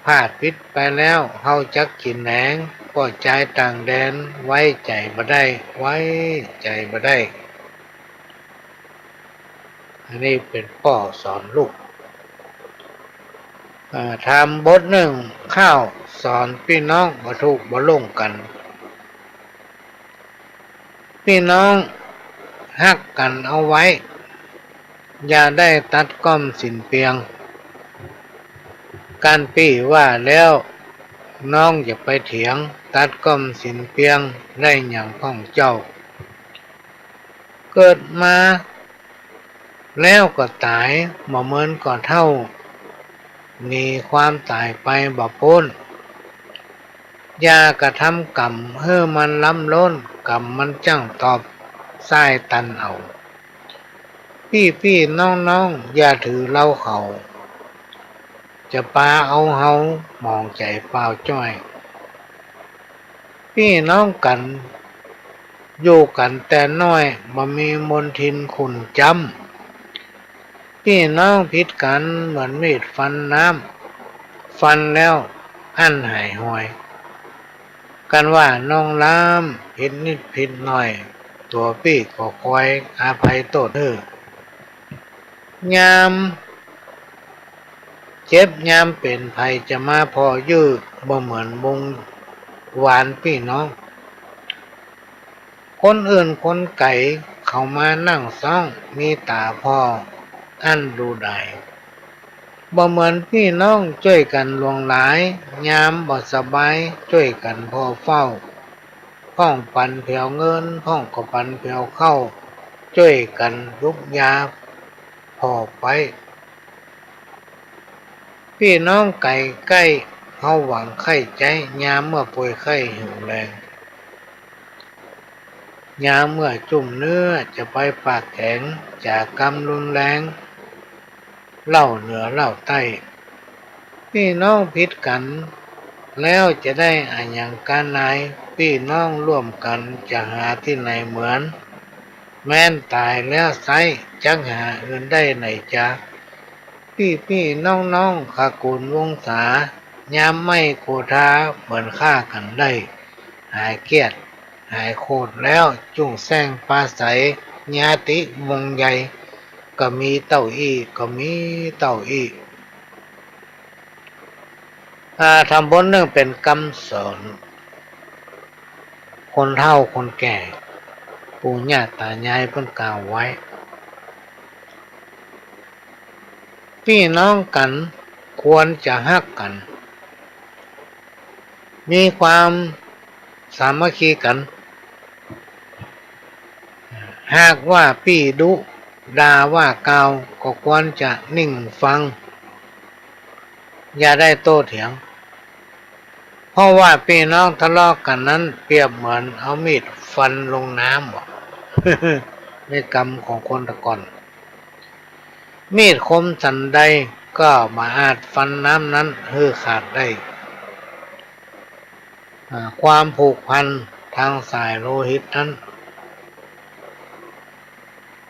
พลาดผิดไปแล้วเฮาจักกิ๋นแหนง ป้อจายต่างแดนไว้ใจ๋บ่ได้ ไว้ใจ๋บ่ได้ อันนี้เป๋นป้อสอนลูก อ่า ทำบทนึ่ง ข้าวสอนปี้น้องบ่ทุกข์บ่ล่งกั๋น ปี้น้องฮักกั๋นเอาไว้ อย่าได้ตัดก้อมสินเปียง กั๋นปี้ว่าแล้ว น้องอย่าไปเถียง ตัดก้อมสินเปียงได้หยังพ่องเจ้า เกิดมาแล้วก็ต๋าย บ่เหมินก่อเฒ่า หนีความต๋ายไปบ่ป๊น อย่ากระทำกรรมหื้อมันล้ำล้น กรรมมันจ้างตอบ ซ้ายตันเอา ปี้ๆ น้องๆ อย่าถือเฮาเขา จะปาเอาเฮาหมองใจ๋เปล่าจ้อย ปี้น้องกั๋นอยู่กั๋นแต่น้อย บ่มีมนทินขุ่นจ๊ำ ปี้น้องผิดกั๋นเหมือนมีดฟันน้ำ ฟันแล้วอั้นหายฮอย กั๋นว่าน้องล้ำผิดนิดผิดหน่อย ตั๋วปี้ก็คอยอภัยโต้ษหื้อ ยามเจ็บยามเป๋นใผจะมาผ่อยื้อ บ่เหมือนวงวานปี้น้อง คนอื่นคนไก๋เขามานั่งซ้อง มีต๋าผ่ออั้นดูดาย บ่เหมือนปี้น้องจ้วยกั๋นหลวงหลาย ยามบ่สบายจ้วยกั๋นผ่อเฝ้า พ่องปันแผวเงิน พ่องก็ปันแผวข้าว จ้วยกั๋นยุกยาผ่อไป ปี้น้องไก๋ใก้ เฮาหวังใค่ใจ๊ ยามเมื่อป่วยไข้หิวแฮง ยามเมื่อจุ่มเนื้อจะไปปากแข็ง จ๋ากำรุนแรง เล่าเหนือเล่าใต้ ปี้น้องผิดกั๋นแล้วจะได้อะหยังกาหนาย ปี้น้องร่วมกั๋นจะหาตี้ไหนเหมือน แม้นต๋ายแล้วไซร้ จักหาอื่นได้ไหนจา ปี้ๆ น้องๆ ขะกู๋นวงศา ยามไหม้โกธาเหมือนฆ่ากั๋นได้ หายเกลียดหายโขดแล้วจุ่งแส้งปราศรัย ญาติวงใหญ่ ก็มีเต้าอี้ ก็มีเต้าอี้ อ่า ทำบทนึ่งเป๋นกำสอน คนเฒ่าคนแก่ ปู่ย่าต๋ายายเปิ้นกล่าวไว้ ปี้น้องกั๋นควรจะฮักกั๋น มีความสามัคคีกั๋น หากว่าปี้ดุด่าว่ากล่าว ก็ควรจะนิ่งฟัง อย่าได้โต้เถียง เพราะว่าปี้น้องทะเลาะกั๋นนั้น เปรียบเหมือนเอามีดฟันลงน้ำ ในกำของคนแต่ก่อน มีดคมสันใดก็บ่อาจฟันน้ำนั้นหื้อขาดได้ อ่า ความผูกพันทางสายโลหิตนั้น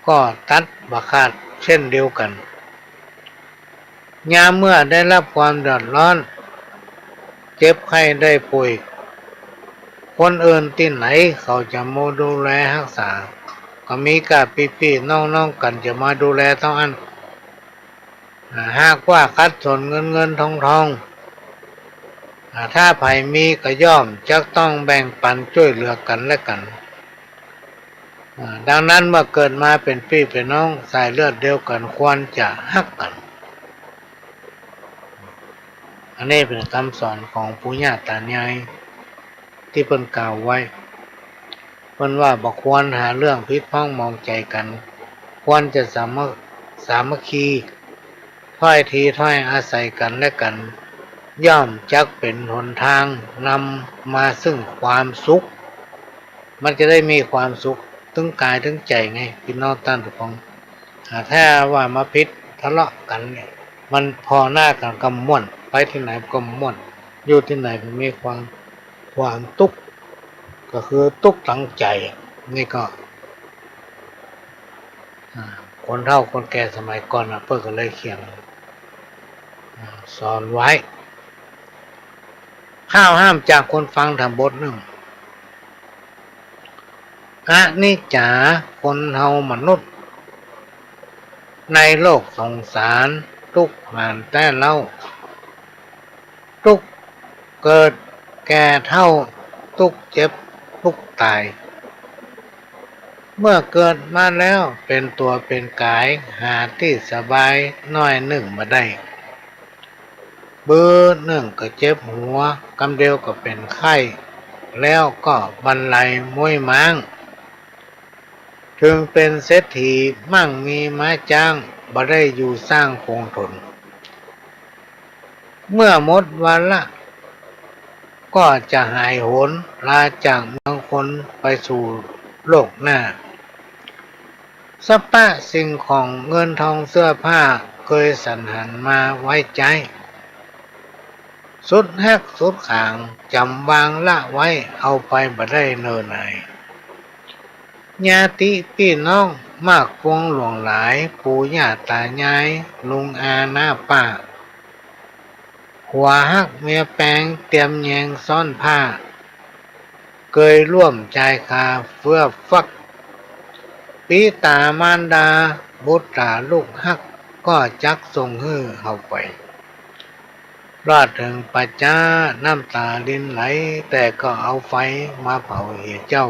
ก็ตัดบ่ขาดเช่นเดียวกั๋น ยามเมื่อได้รับความเดือดร้อน เจ็บไข้ได้ป่วย คนอื่นตี้ไหนเขาจะมาดูแลฮักษา ก็มีก้าปี้ๆ น้องๆ กั๋นจะมาดูแลเต้าอั้น อ่า หากว่าขัดสนเงินเงินทองทอง อ่า ถ้าใผมีก็ย่อมจะต้องแบ่งปันจ้วยเหลือกั๋นและกั๋น อ่า ดังนั้นเมื่อเกิดมาเป๋นปี้เป๋นน้องสายเลือดเดียวกั๋นควรจะฮักกั๋น อันนี้เป๋นกำสอนของปู่ย่าต๋ายายตี้เปิ้นกล่าวไว้ เปิ้นว่าบ่ควรหาเรื่องผิดพ้องหมองใจ๋กั๋น ควรจะสามัค- สามัคคี ถ้อยทีถ้อยอาศัยกั๋นและกั๋น ย่อมจักเป๋นหนตางนำมาซึ่งความสุข มันจะได้มีความสุขตึงก๋ายตึงใจ๋ไง ปี้น้องต้านผู้ฟัง อ่า ถ้าว่ามาผิดทะเลาะกั๋นเนี่ย มันผ่อหน้ากั๋นก็ม่วน ไปตี้ไหนก็ม่วน อยู่ตี้ไหนก็มีความ ความตุ๊กข์ ก็คือตุ๊กข์ตางใจ๋ นี่ก็ อ่า คนเฒ่าคนแก่สมัยก่อนน่ะ เปิ้นก็เลยเขียน อ่า สอนไว้ ข้าวห้ามจากคนฟังธรรมบทนึ่ง อนิจจา คนเฮามนุษย์ ในโลกสงสาร ตุ๊กข์หานแต๊เล่า ตุ๊กข์เกิดแก่เฒ่า ตุ๊กข์เจ็บตุ๊กข์ต๋าย เมื่อเกิดมาแล้วเป๋นตั๋วเป๋นก๋าย หาตี้สบายน้อยนึ่งบ่ได้ ปื๊ดนึ่งก็เจ็บหัว กำเดียวก็เป๋นไข้ แล้วก็บรรลัยม้วยม้าง ถึงเป๋นเศรษฐีมั่งมีม้าจ๊าง บ่ได้อยู่สร้างคงทน เมื่อหมดวาระ ก็จะหายโหน ลาจากเมืองคนไปสู่โลกหน้า สรรพสิ่งของเงินทองเสื้อผ้า เกยสรรหามาไว้ใจ๊ สุดฮักสุดขาง จ๋ำวางละไว้ เอาไปบ่ได้เน่อหน่าย ญาติปี้น้องมากปวงหลวงหลาย ปู่ย่าต๋ายาย ลุงอาน้าป้า ผัวฮักเมียแปง เตียมแยงซ้อนผ้า เกยร่วมจายคาเฟื่อฟัก ปิต๋ามารดา บุตราลูกฮัก ก็จักส่งหื้อเฮาไป รอดเถิงป่าจ๊า น้ำต๋ารินไหล แต่ก็เอาไฟมาเผาเหียเจ้า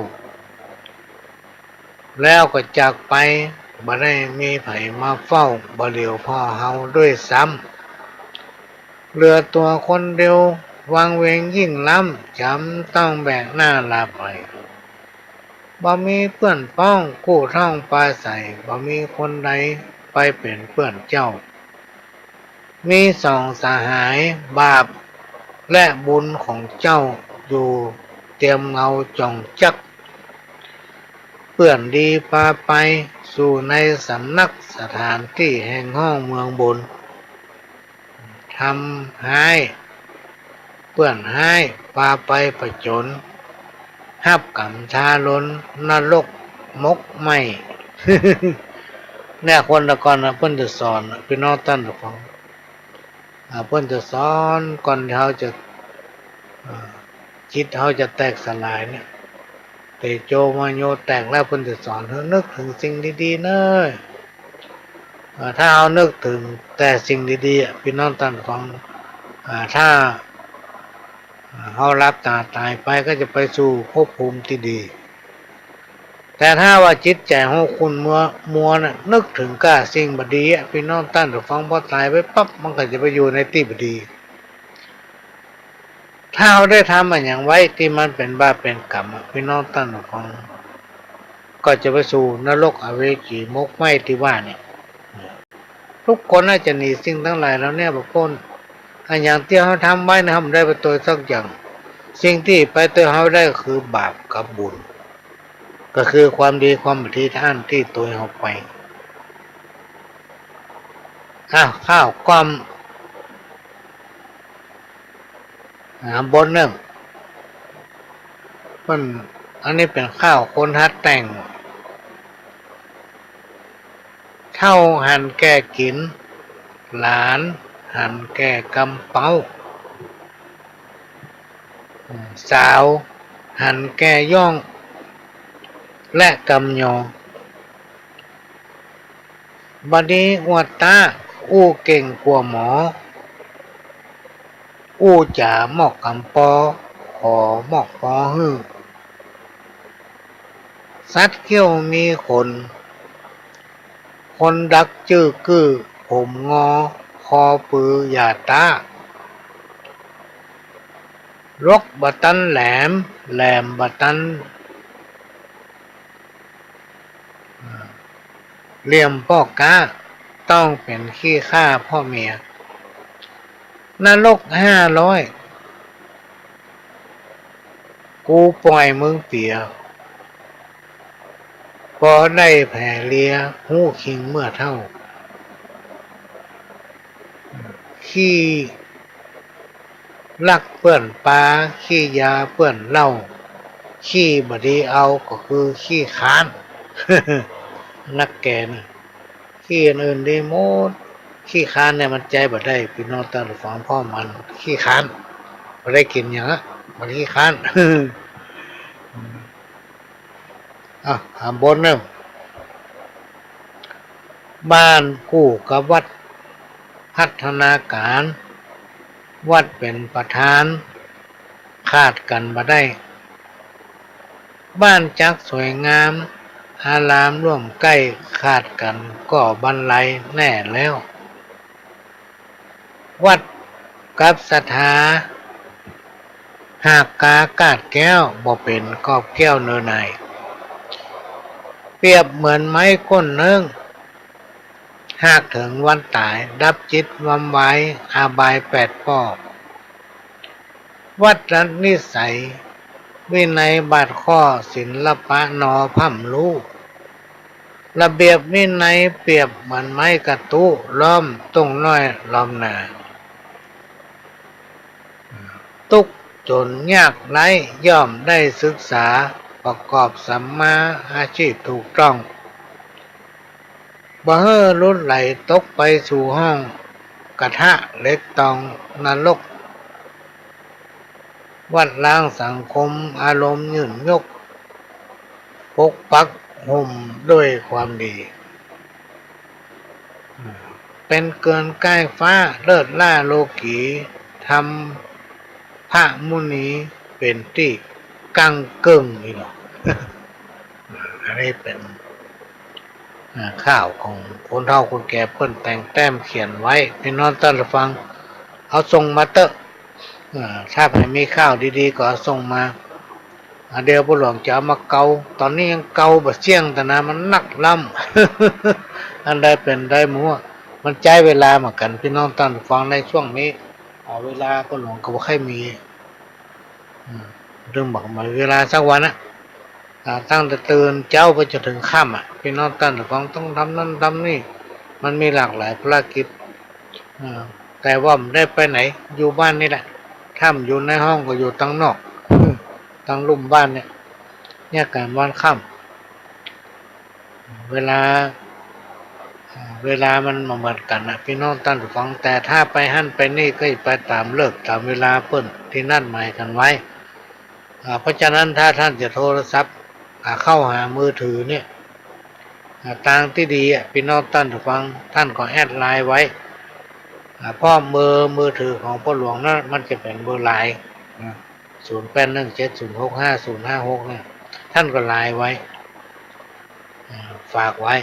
แล้วก็จากไป บ่ได้มีใผมาเฝ้า บ่เหลียวผ่อเฮาด้วยซ้ำ เหลือตั๋วคนเดียว วังเวงยิ่งล้ำ จ๋ำต้องแบกหน้าลาไป บ่มีเปื้อนป๊องกู้ท้องปาใส บ่มีคนใดไปเป๋นเปื้อนเจ้า มีสองสหาย บาปและบุญของเจ้าอยู่เตียมเงา จ่องจักเปื้อนดีปาไป สู่ในสำนักสถานตี้แห่งห้องเมืองบน ทำฮ้าย เปื้อนฮ้าย ปาไปผจญ ฮับก๋รรมทารุณ นรกหมกไหม้ เนี่ย คนแต่ก่อนน่ะ เปิ้นจะสอนน่ะ ปี้น้องต้านผู้ฟัง อ่า เปิ้นจะสอนก่อนเฮาจะ อ่า จิตเฮาจะแตกสลายเนี่ย เตโจมโนแตกแล้ว เปิ้นจะสอนหื้อนึกเถิงสิ่งดีๆ เน่อ อ่า ถ้าเฮานึกเถิงแต่สิ่งดีๆ อะ ปี้น้องต้านฟัง อ่า ถ้า อ่า เฮาหลับต๋าต๋ายไปก็จะไปสู่ภพภูมิตี้ดี แต่ถ้าว่าจิตใจ๋เฮาขุ่นมัว มัวน่ะ นึกเถิงก้าสิ่งบ่ดีอะ ปี้น้องต้านฟัง พอต๋ายไปปั๊บ มันก็จะไปอยู่ในตี้บ่ดี ถ้าเฮาได้ทำอะหยังไว้ตี้มันเป๋นบาปเป๋นก๋รรมอะ ปี้น้องต้านฟัง ก็จะไปสู่นรกอเวจีหมกไหม้ตี้ว่าเนี่ย ทุกคนน่าจะหนีสิ่งตังหลายเหล่าเนี้ยบ่ป๊น อะหยังตี้เฮาทำไว้นะ เฮาบ่ได้ไปตวยสักอย่าง สิ่งตี้ไปตวยเฮาได้ก็คือบาปกับบุญ ก็คือความดีความบ่ดีตี้อั้นตี้ตวยเฮาไป อ่ะ ข้าวก้อม อ่า บทนึ่ง มัน อันนี้เป๋นข้าวคนหัดแต่ง เฒ่าหันแก่กิ๋น หลานหันแก่กำเป๊า สาวหันแก่ย่อง และกำยอ บ่ดีอวดต๋า อู้เก่งกว่าหมอ อู้จ๋ามอกกำปอ ขอมอกปอหื้อ สัตว์เขี้ยวมีขน คนดักจื้อกื้อ ผมงอ คอปืออย่าต๊า ลกบ่ตันแหลม แหลมบ่ตัน เหลี่ยมป้อก๊า ต้องเป๋นขี้ข้าป้อเมีย นรกห้าร้อย กูป่อยมึงเปีย ปอได้แผลเลีย ฮู้คิงเมื่อเฒ่า ขี้ลักเปื้อนปา ขี้ยาเปื้อนเหล้า ขี้บ่ดีเอาก็คือขี้คร้าน นักแก่นะ ขี้อันอื่นดีหมด ขี้คร้านเนี่ยมันใจ๊บ่ได้ ปี้น้องต้านผู้ฟัง เพราะมันขี้คร้าน บ่ได้กิ๋นหยังอะ มันขี้คร้าน อ่ะ อ่านบทนึ่ง บ้านกู้กับวัด พัฒนาก๋าน วัดเป๋นประธาน ขาดกั๋นบ่ได้ บ้านจักสวยงาม อารามร่วมใก้ ขาดกั๋นก็บันไลแน่แล้ว วัดกับศรัทธา หากกากาดแก้ว บ่เป๋นกอบแก้วเนอหน่าย เปรียบเหมือนไม้ก้นนึ่ง หากเถิงวันต๋าย ดับจิตวำไว อบายแปดป้อ วัตรนิสัย วินัยบาทข้อ ศิลปะหนอพร่ำฮู้ ระเบียบวินัยเปรียบเหมือนไม้กระตู้ ล้อมตุ้งน้อยล้อมนา ตุ๊กข์จนยากไร้ย่อมได้ศึกษา ประกอบสัมมาอาชีพถูกต้อง บ่หื้อหลุดไหลตกไปสู่ห้องกระทะเหล็กตองนรก วัดล้างสังคมอารมณ์ยื่นยก ปกปักห่มด้วยความดี เป๋นเกือนใก้ฟ้าเลิศล้าโลกี ธรรมพระมุนีเป๋นตี้ก้างเกิ่งนี่เนาะ อันนี้เป๋น อ่า ข่าวของคนเฒ่าคนแก่เปิ้นแต่งแต้มเขียนไว้ ปี้น้องต้านผู้ฟัง เอาส่งมาเต๊อะ อ่า ถ้าใผมีข่าวดีๆ ก็เอาส่งมา อ่า เดี๋ยวป้อหลวงจะเอามาเกา ต๋อนนี้ยังเกาบ่เสี้ยง แต่นะมันนักล้ำ อันใดเป๋นใดหมู่ มันใจ๊เวลาเหมือนกั๋น ปี้น้องต้านผู้ฟัง ในช่วงนี้ อ่า เวลาป้อหลวงก็บ่ค่อยมี อืม เรื่องบอกมาเวลาสักวันอะ อ่า ตั้งแต่ตื่นเจ๊าไปจนเถิงค่ำอะ ปี้น้องต้านผู้ฟังต้องทำนั้นทำนี่ มันมีหลากหลายภารกิจ อ่า แต่ว่าบ่ได้ไปไหน อยู่บ้านนี่แหละ ถ้าบ่อยู่ในห้องก็อยู่ตังนอก ตังลุ่มบ้านเนี่ย เนี่ยก๋านวันค่ำ เวลา เวลามันบ่เหมือนกั๋นนะ ปี้น้องต้านผู้ฟัง แต่ถ้าไปหั้นไปนี่ก็ไปต๋ามฤกษ์ต๋ามเวลาเปิ้นตี้นัดหมายกั๋นไว้ อ่า เพราะฉะนั้นถ้าต้านจะโทรศัพท์ อ่า เข้าหามือถือเนี่ย อ่า ตางตี้ดีอะ ปี้น้องต้านผู้ฟัง ต้านก็แอดไลน์ไว้ อ่า เพราะเบอร์มือถือของป้อหลวงนั้นมันจะเป๋นเบอร์ไลน์นะ ศูนย์แปดหนึ่งเจ็ดศูนย์หกห้าศูนย์ห้าหก เนี่ย ต้านก็ไลน์ไว้ อ่า ฝากไว้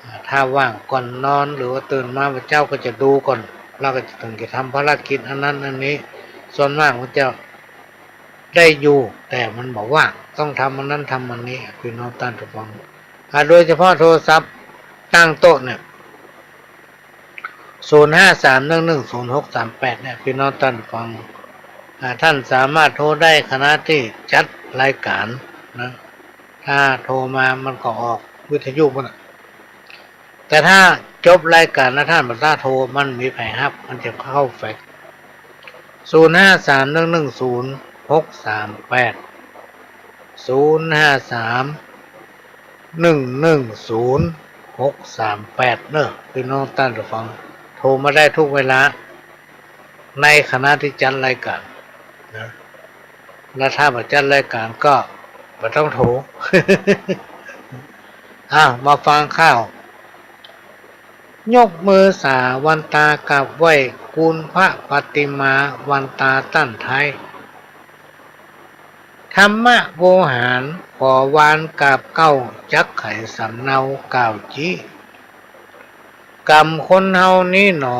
อ่า ถ้าว่างก่อนนอนหรือว่าตื่นมาบ่าเจ๊าก็จะดูก่อน แล้วก็จะเถิงจะทำภารกิจอันนั้นอันนี้ ส่วนมากมันจะได้อยู่ แต่มันบ่ว่าง ต้องทำอันนั้นทำอันนี้ ปี้น้องต้านผู้ฟัง อ่า โดยเฉพาะโทรศัพท์ตั้งโต๊ะเนี่ย ศูนย์ห้าสามหนึ่งหนึ่งศูนย์หกสามแปด เนี่ย ปี้น้องต้านผู้ฟัง อ่า ต้านสามารถโทรได้ขณะตี้จัดรายก๋านนะ ถ้าโทรมามันก็ออกวิทยุหมดอะ แต่ถ้าจบรายก๋านแล้วต้านบ่ต้าโทร มันบ่มีใผฮับ มันจะเข้าแฟกซ์ ศูนย์ห้าสามหนึ่งหนึ่งศูนย์หกสามแปด ศูนย์ห้าสามหนึ่งหนึ่งศูนย์หกสามแปด เนอะ ปี้น้องต้านผู้ฟัง โทรมาได้ทุกเวลา ในขณะตี้จัดรายก๋านนะ แล้วถ้าบ่จัดรายก๋านก็บ่ต้องโทร อ่ะ มาฟังข่าว ยกมือสาวันตากราบไหว้ กุณพระปฏิมาวันตาต้านไท้ ธรรมะโวหารขอวานกราบเก้า จักไขสำเนากล่าวจี้ ก๋รรมคนเฮานี้หนอ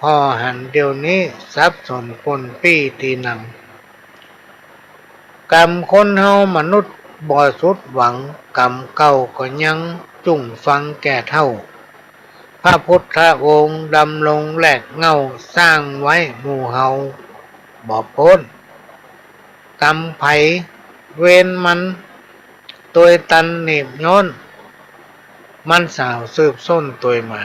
ผ่อหันเดี่ยวนี้ สับสนป้นปี้ตี้นัง ก๋รรมคนเฮามนุษย์บ่สุดหวัง ก๋รรมเก่าก็ยังจุ่งฝังแก่เฒ่า พระพุทธองค์ดำรงแลกเหง้า สร้างไว้หมู่เฮาบ่ป๊น ก๋รรมใผเวรมัน ตวยตันหนีบย้อน มันสาวสืบส้นตวยมา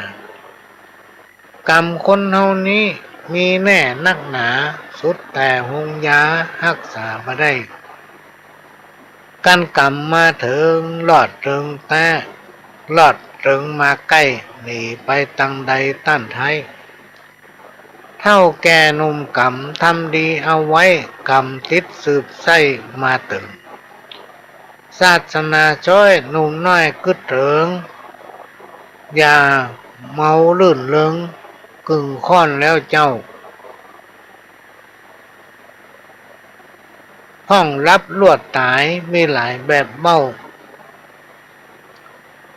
ก๋รรมคนเฮานี้มีแน่นักหนา สุดแต่ฮงยาฮักษาบ่ได้ กั้นก๋รรมมาเถิง ลอดเถิงแต๊ ลอดเถิงมาใก้ หนีไปตังใดต้านไท้ เฒ่าแก่หนุ่มก๋รรมทำดีเอาไว้ ก๋รรมติดสืบไส้มาเถิง ศาสนาจ้อยหนุ่มน้อยกึ๊ดเถิง อย่าเมาลื่นเริง กึ่งค่อนแล้วเจ้า ห้องลับลวดต๋ายมีหลายแบบเบ้า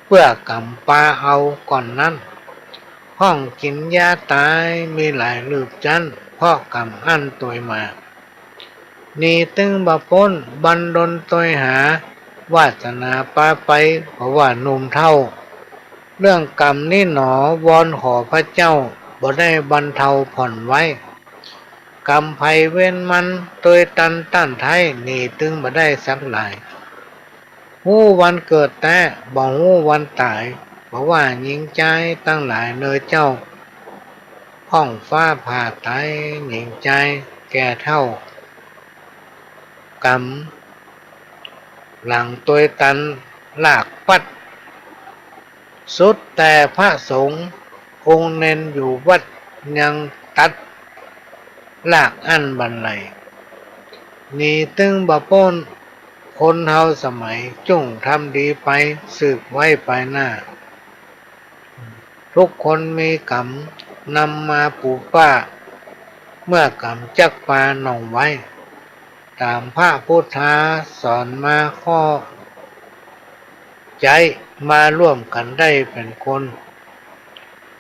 เปื้อก๋รรมปาเอาก่อนนั้น ห้องกิ๋นยาต๋ายมีหลายลืบจั้น เพราะก๋รรมอั้นตวยมา หนีตึงบ่ป๊น บันดลตวยหา วาสนาปาไป เพราะว่าหนุ่มเฒ่า เรื่องก๋รรมนี้หนอ วอนขอพระเจ้า บ่ได้บรรเทาผ่อนไว้ ก๋รรมใผเวรมัน ตวยตันต้านไท้ หนีตึงบ่ได้สักหลาย ฮู้วันเกิดแต๊ บ่ฮู้วันต๋าย เพราะว่าหญิงจายตังหลายเน่อเจ้า ฮ้องฟ้าผ่าต๋ายหญิงจายแก่เฒ่า ก๋รรมหลังตวยตันลากปัด สุดแต่พระสงฆ์องค์เณรอยู่วัดยังตัดลากอั้นบันไล หนีตึงบ่ป๊น คนเฮาสมัยจุ่งทำดีไป สืบไว้ไปหน้า ทุกคนมีก๋รรมนำมาปูป้า เมื่อก๋รรมจักปาหน่องไว้ ต๋ามพระพุทธาสอนมาข้อ ใจ๊มาร่วมกั๋นได้เป๋นคน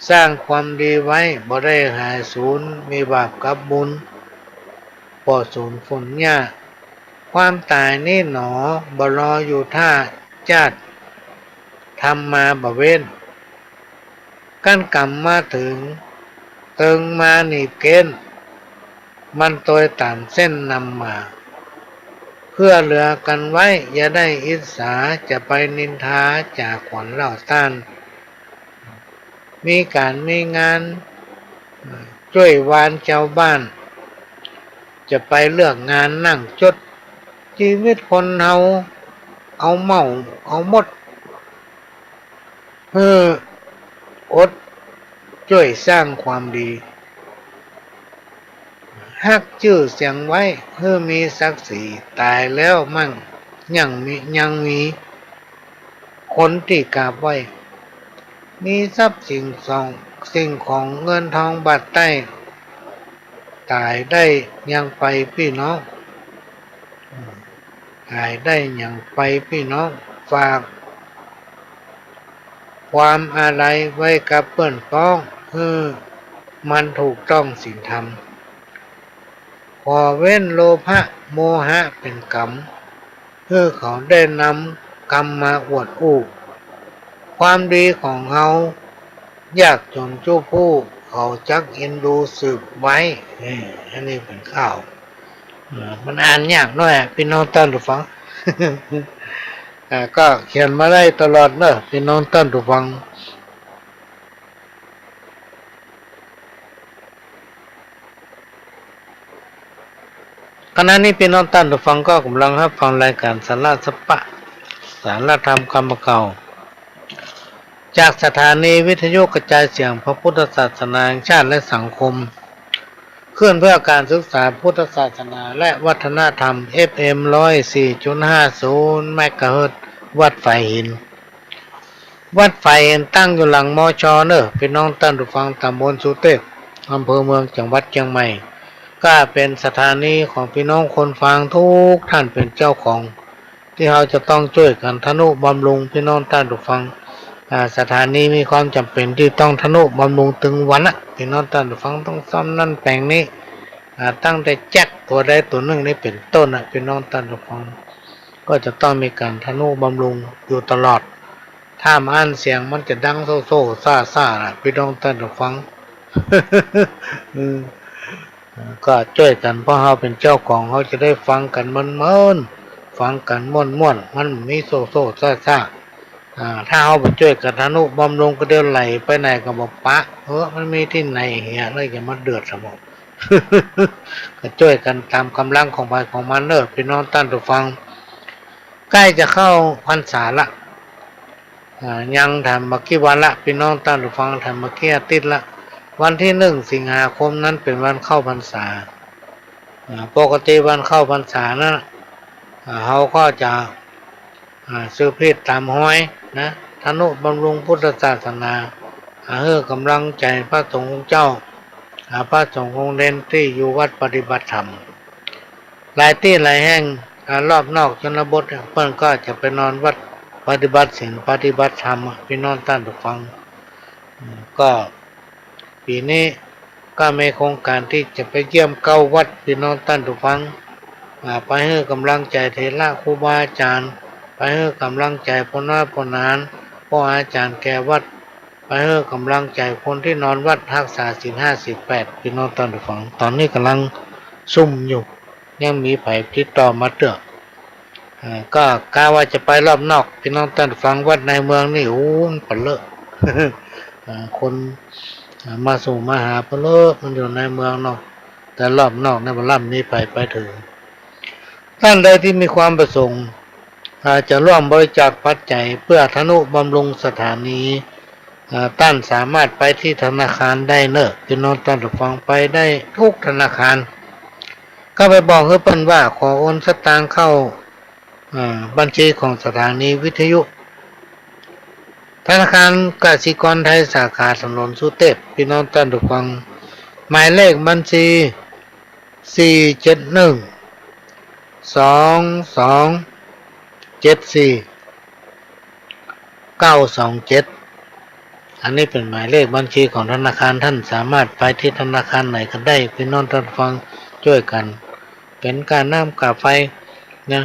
สร้างความดีไว้บ่ได้หายสูญ มีบาปกับบุญบ่สูญฝนหญ้า ความต๋ายนี้หนอบ่รออยู่ถ้า จ๊าดทำมาบ่เว้น กั้นก๋รรมมาเถิง เติงมาหนีบเก๊น มันตวยต๋ามเส้นนำมา เกื้อเหลือกั๋นไว้อย่าได้อิจฉา จะไปนินทาจ๋าขวัญเล่าต้าน มีก๋านมีงานจ้วยวานจาวบ้าน จะไปเลือกงานนั่งจด จีวิตคนเฮาเอาเม่าเอาหมด หื้ออดจ้วยสร้างความดี ฮักจื้อเสียงไว้ หื้อมีศักดิ์ศรี ต๋ายแล้วมั่งยังมี ยังมีคนตี้กราบไหว้ มีทรัพย์สิ่งของ สิ่งของเงินทองบาทใต้ ต๋ายได้ยังไปปี้น้อง ต๋ายได้ยังไปปี้น้อง ฝากความอาลัยไว้กับเปื้อนป๊อง หื้อมันถูกต้องศีลธรรม ขอเว้นโลภะโมหะเป๋นก๋รรม หื้อเขาได้นำกำมาอวดอู้ ความดีของเฮา ยากจ๋นจุผู้ เขาจักเอ็นดูสืบไว้ เออ อันนี้เป๋นข่าว เออ มันอ่านยากหน้อยอะ ปี้น้องต้านผู้ฟัง อ่า ก็เขียนมาได้ตลอดเนอะ ปี้น้องต้านผู้ฟัง ขณะนี้ปี้น้องต้านผู้ฟังก็ก่ำลังฮับฟังรายก๋านสาระสะปะ สาระธรรมกำบ่าเก่า จากสถานีวิทยุกระจายเสียงพระพุทธศาสนาแห่งชาติและสังคม คลื่นเพื่อการศึกษาพุทธศาสนาและวัฒนธรรม เอฟเอ็ม ร้อยสี่จุดห้าศูนย์ เมกะเฮิรตซ์ วัดฝายหิน วัดฝายเห็นตั้งอยู่หลัง มช เน่อ ปี้น้องต้านผู้ฟัง ตำบลสุเตพ อำเภอเมือง จังหวัดเจียงใหม่ ก็เป๋นสถานีของปี้น้องคนฟังทุกท่านเป๋นเจ้าของ ตี้เฮาจะต้องจ้วยกั๋นทะนุบำรุง ปี้น้องต้านผู้ฟัง อ่า สถานีมีความจ๋ำเป๋นตี้ต้องทะนุบำรุงตึงวันนะ ปี้น้องต้านผู้ฟัง ต้องซ่อมนั่นแป๋งนี้ อ่า ตั้งแต่แจ็คตั๋วใดตั๋วนึ่งนี่เป๋นต้นนะ ปี้น้องต้านผู้ฟัง ก็จะต้องมีก๋านทะนุบำรุงอยู่ตลอด ถ้าบ่อั้นเสียงมันจะดังโซ่ๆซ่าๆ นะ ปี้น้องต้านผู้ฟัง อืม ก็จ้วยกั๋น เพราะเฮาเป๋นเจ้าของ เฮาจะได้ฟังกั๋นเมินๆ ฟังกั๋นม่วนๆ มันบ่มีโซ่ๆซ่าๆ อ่า ถ้าเฮาบ่จ้วยกั๋นทะนุบำรุง ก็เดี๋ยวไหลไปไหนก็บ่ปะ เออ มันมีตี้ไหนเหีย แล้วจะมาเดือดสมอง ก็จ้วยกั๋นต๋ามก๋ำลังของใผของมันเน่อ ปี้น้องต้านผู้ฟัง ใก้จะเข้าพรรษาละ อ่า ยังถ่ายบ่กี่วันละ ปี้น้องต้านผู้ฟัง ถ่ายบ่กี่อาทิตย์ละ วันตี้หนึ่งสิงหาคมนั้นเป๋นวันเข้าพรรษา อ่า ปกติวันเข้าพรรษานั้น อ่า เฮาก็จะ อ่า สืบฮีตต๋ามฮอยนะ ทะนุบำรุงพุทธศาสนา อ่า หื้อก๋ำลังใจ๋พระสงฆ์องค์เจ้า อ่า พระสงฆ์องค์เณรตี้อยู่วัดปฏิบัติธรรม หลายตี้หลายแห่ง อ่า รอบนอกชนบทเนี่ย เปิ้นก็จะไปนอนวัดปฏิบัติศีลปฏิบัติธรรมอะ ปี้น้องต้านผู้ฟัง อืม ก็ ปี๋นี้ก็มีโครงก๋านตี้จะไปเยี่ยมเก้าวัด ปี้น้องต้านผู้ฟัง อ่า ไปหื้อก๋ำลังใจ๋เถระครูบาอาจ๋ารย์ ไปหื้อก๋ำลังใจ๋ป้อน้อยป้อหนาน ป้ออาจ๋ารย์แก่วัด ไปหื้อก๋ำลังใจ๋คนตี้นอนวัดฮักษาศีลห้าศีลแปด ปี้น้องต้านผู้ฟัง ต๋อนนี้ก่ำลังซุ่มอยู่ ยังมีใผติดต่อมาเตื้อ เอ่อ ก็กะว่าจะไปรอบนอก ปี้น้องต้านผู้ฟัง วัดในเมืองนี่ โอ้ มันปะเลอะ เอ่อ คน เอ่อ มาสู่มาหาปะเลอะ มันอยู่ในเมืองเนาะ แต่รอบนอกนี่บ่ร่ำมีใผไปเถิง ต้านใดตี้มีความประสงค์ อ่า จะร่วมบริจาคปัจจัยเปื้อทะนุบำรุงสถานี อ่า ต้านสามารถไปตี้ธนาคารได้เน่อ ปี้น้องต้านผู้ฟัง ไปได้กู้ธนาคาร ก็ไปบอกหื้อเปิ้นว่าขอโอนสตางค์เข้า อ่า บัญชีของสถานีวิทยุ ธนาคารกสิกรไทยสาขาถนนสุเตพ ปี้น้องต้านผู้ฟัง หมายเลขบัญชี สี่เจ็ดหนึ่ง สองสอง เจ็ดสี่ เก้าสองเจ็ด อันนี้เป๋นหมายเลขบัญชีของธนาคาร ต้านสามารถไปตี้ธนาคารไหนก็ได้ ปี้น้องต้านผู้ฟัง จ้วยกั๋น เป๋นก้าน้ำก้าไฟนะ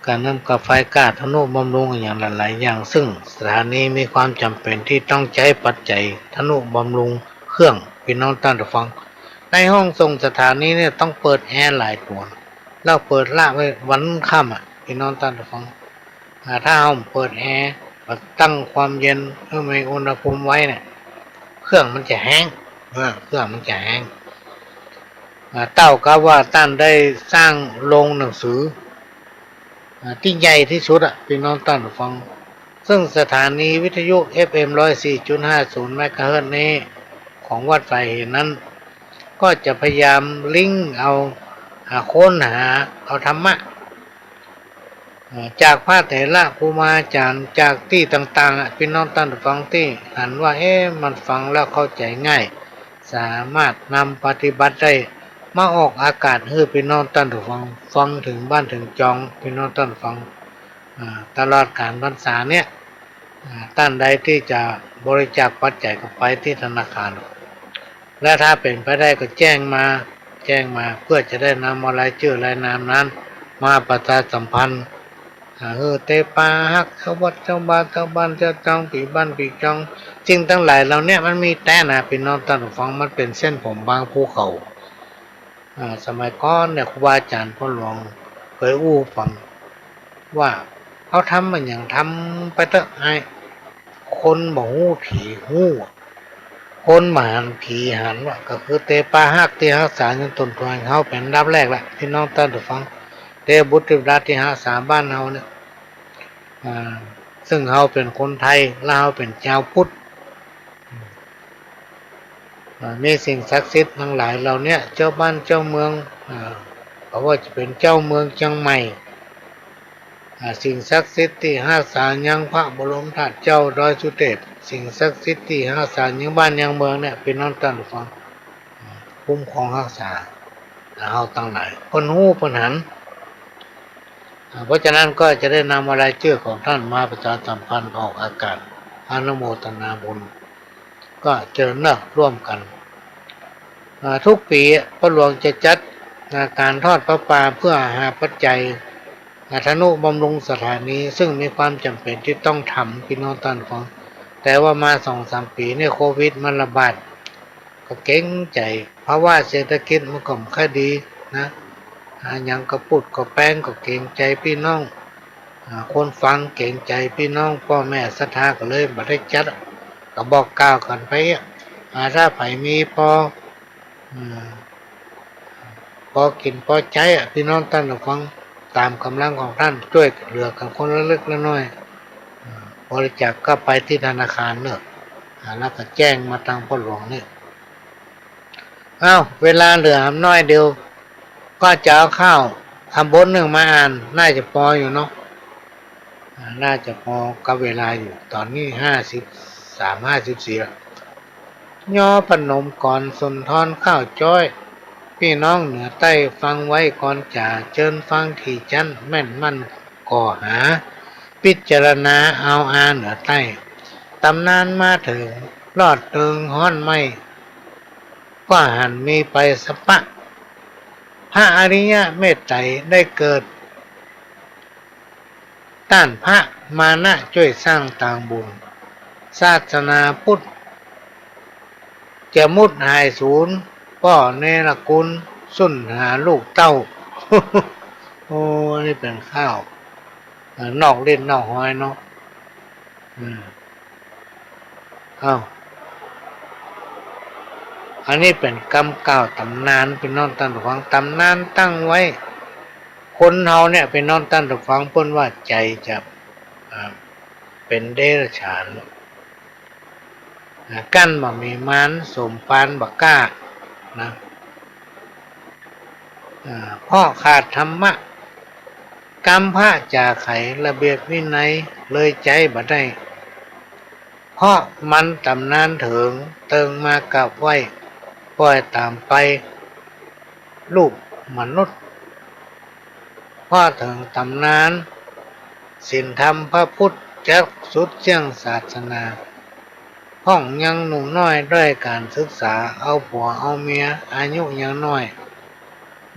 ก้าน้ำก้าไฟ ก้าทะนุบำรุงอย่างหลายๆ อย่าง ซึ่งสถานีมีความจ๋ำเป๋นตี้ต้องใจ๊ปัจจัยทะนุบำรุงเครื่อง ปี้น้องต้านผู้ฟัง ในห้องส่งสถานีเนี่ยต้องเปิดแอร์หลายตั๋ว แล้วเปิดละไว้วันค่ำอะ ปี้น้องต้านผู้ฟัง อ่า ถ้าเฮาเปิดแอร์ ตั้งความเย็นหื้อมีอุณหภูมิไว้เนี่ย เครื่องมันจะแฮ้ง เออ เครื่องมันจะแฮ้ง อ่า เต้ากับว่าต้านได้สร้างโรงหนังสือ อ่า ตี้ใหญ่ตี้สุดอะ ปี้น้องต้านผู้ฟัง ซึ่งสถานีวิทยุ เอฟเอ็ม ร้อยสี่จุดห้าศูนย์ เมกะเฮิรตซ์นี้ ของวัดฝายเห็นนั้น ก็จะพยายามลิงก์เอา อ่า ค้นหาเอาธรรมะ เอ่อ จากพระเถระครูบาอาจ๋ารย์ จากตี้ต่างๆ อะ ปี้น้องต้านผู้ฟังตี้หันว่า เอ๊ะ มันฟังแล้วเข้าใจ๋ง่าย สามารถนำปฏิบัติได้ มาออกอากาศหื้อปี้น้องต้านผู้ฟัง ฟังเถิงบ้านเถิงจอง ปี้น้องต้านผู้ฟัง อ่า ตลอดก๋าลพรรษาเนี่ย อ่า ต้านใดตี้จะบริจาคปัจจัยก็ไปตี้ธนาคาร และถ้าเป๋นไปได้ก็แจ้งมา แจ้งมา เปื้อจะได้นำเอารายจื้อรายนามนั้นมาประชาสัมพันธ์ อ่า หื้อเตปาฮัก เจ้าวัดเจ้าบ้าน เจ้าบ้านเจ้าจอง ปี๋บ้านปี๋จอง สิ่งตังหลายเหล่าเนี้ยมันมีแต๊นะ ปี้น้องต้านผู้ฟัง มันเป๋นเส้นผมบางภูเขา อ่า สมัยก่อนเนี่ย ครูบาอาจ๋ารย์พ่อหลวงเกยอู้ฟังว่า เอาธรรมอะหยังทำไปเต๊อะ ไอ้คนบ่ฮู้ผีฮู้ คนบ่หันผีหัน ว่าก็คือเตปาฮักตี้ฮักษายังต้นตอหื้อเฮาเป๋นอันดับแรกละ ปี้น้องต้านผู้ฟัง เตบุตรเตบุตราตี้ฮักษาบ้านเฮาเนี่ย อ่า ซึ่งเฮาเป๋นคนไทย และเฮาเป๋นจาวพุทธ อ่า มีสิ่งศักดิ์สิทธิ์ตังหลายเหล่าเนี้ย เจ้าบ้านเจ้าเมือง อ่า ก็ว่าจะเป๋นเจ้าเมืองเจียงใหม่ อ่า สิ่งศักดิ์สิทธิ์ตี้ฮักษายังพระบรมธาตุเจ้าดอยสุเทพ สิ่งศักดิ์สิทธิ์ตี้ฮักษายังบ้านยังเมืองเนี่ย ปี้น้องต้านผู้ฟัง อ่า คุ้มครองฮักษาเฮาตังหลาย เปิ้นฮู้เปิ้นหัน อ่า เพราะฉะนั้นก็จะได้นำเอารายจื้อของต้านมาประชาสัมพันธ์ออกอากาศ อนุโมทนาบุญ ก็เจริญเนอะ ร่วมกั๋น อ่า ทุกปี๋ป้อหลวงจะจัด อ่า ก๋านทอดผ้าป่าเพื่อหาปัจจัย อ่า ทนุบำรุงสถานี ซึ่งมีความจ๋ำเป๋นตี้ต้องทำ ปี้น้องต้านผู้ฟัง แต่ว่ามาสองสามปี๋เนี่ยโควิดมันระบาด ก็เก๋งใจ๋ ภาวะเศรษฐกิจมันก็บ่ค่อยดีนะ อ่า หยังก็ปุดก็แปง ก็เก๋งใจ๋ปี้น้อง อ่า คนฟังเก๋งใจ๋ปี้น้อง ป้อแม่ศรัทธาก็เลยบ่ได้จัด ก็บอกกล่าวกั๋นไปอะ อ่า ถ้าใผมีปอ อ่า ปอกิ๋นปอใจ๊อะ ปี้น้องต้านผู้ฟัง ต๋ามก๋ำลังของต้าน จ้วยเหลือกั๋นคนละเล็กละน้อย อ่า บริจาคก็ไปตี้ธนาคารเนาะ อ่า แล้วก็แจ้งมาตางป้อหลวงนี่ เอ้า เวลาเหลือหน้อยเดียว ก็จะเอาข้าวตำบทนึ่งมาอ่าน น่าจะปออยู่เนาะ อ่า น่าจะปอกับเวลาอยู่ ต๋อนนี้ห้าสิบสาม ห้าสิบสี่ ละ ย่อพนมกลอนสุนทรข้าวจ๊อย ปี้น้องเหนือใต้ฟังไว้ก่อนจ๋า เจิญฟังถี่จั๊น แม่นมั่นก่อหา พิจารณาเอาอาเหนือใต้ ต๋ำนานมาเถิง รอดเติงฮ้อนไหม้ ก็หันมีไปสะปะ พระอริยะเมตไตรได้เกิด ต้านพระมานะจ้วยสร้างตางบุญ ศาสนาพุทธจะมุดหายสูญ ป้อเนรคุณสูญหาลูกเต้า โอ้ อันนี้เป๋นข้าว เอ่อ นอกลิ่นนอกฮอยเนาะ อืม เอ้า อันนี้เป๋นกำกล่าวต๋ำนาน ปี้น้องต้านผู้ฟัง ต๋ำนานตั้งไว้ คนเฮาเนี่ย ปี้น้องต้านผู้ฟัง เปิ้นว่าใจ๋จะ อ่า เป๋นเดรัจฉาน อ่า กั้นบ่มีมาน สมปานบ่กล้า นะ อ่า เพราะขาดธรรมะ กำพระจ๋าไข ระเบียบวินัยเลยใจ๊บ่ได้ เพราะมันต๋ำนานเถิง เติงมากราบไหว้ ป้อยต๋ามไป รูปมนุษย์ เพราะเถิงต๋ำนาน ศีลธรรมพระพุทธจักสุดเสี้ยงศาสนา พ่องยังหนุ่มน้อยด้อยก๋านศึกษา เอาผัวเอาเมียอายุยังน้อย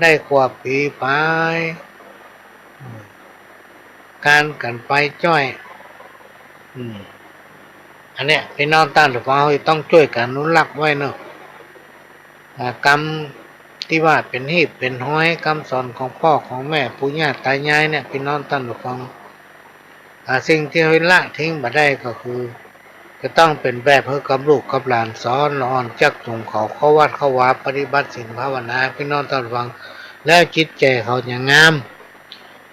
ได้กว่าปี๋ปาย อืม ก๋านกั๋นไปจ้อย อืม อันเนี้ย ปี้น้องต้านผู้ฟัง เฮาต้องจ้วยกั๋นอนุรักษ์ไว้เนาะ อ่า กำตี้ว่าเป๋นหีบเป๋นฮอย กำสอนของป้อของแม่ ปู่ย่าต๋ายายเนี่ย ปี้น้องต้านผู้ฟัง อ่า สิ่งตี้เฮาละทิ้งบ่ได้ก็คือ จะต้องเป๋นแบบหื้อกับลูกกับหลาน สอนละอ่อนจักจูงเขาเข้าวัดเข้าวา ปฏิบัติศีลภาวนา ปี้น้องต้านผู้ฟัง แล้วจิตใจ๋เขาจะงาม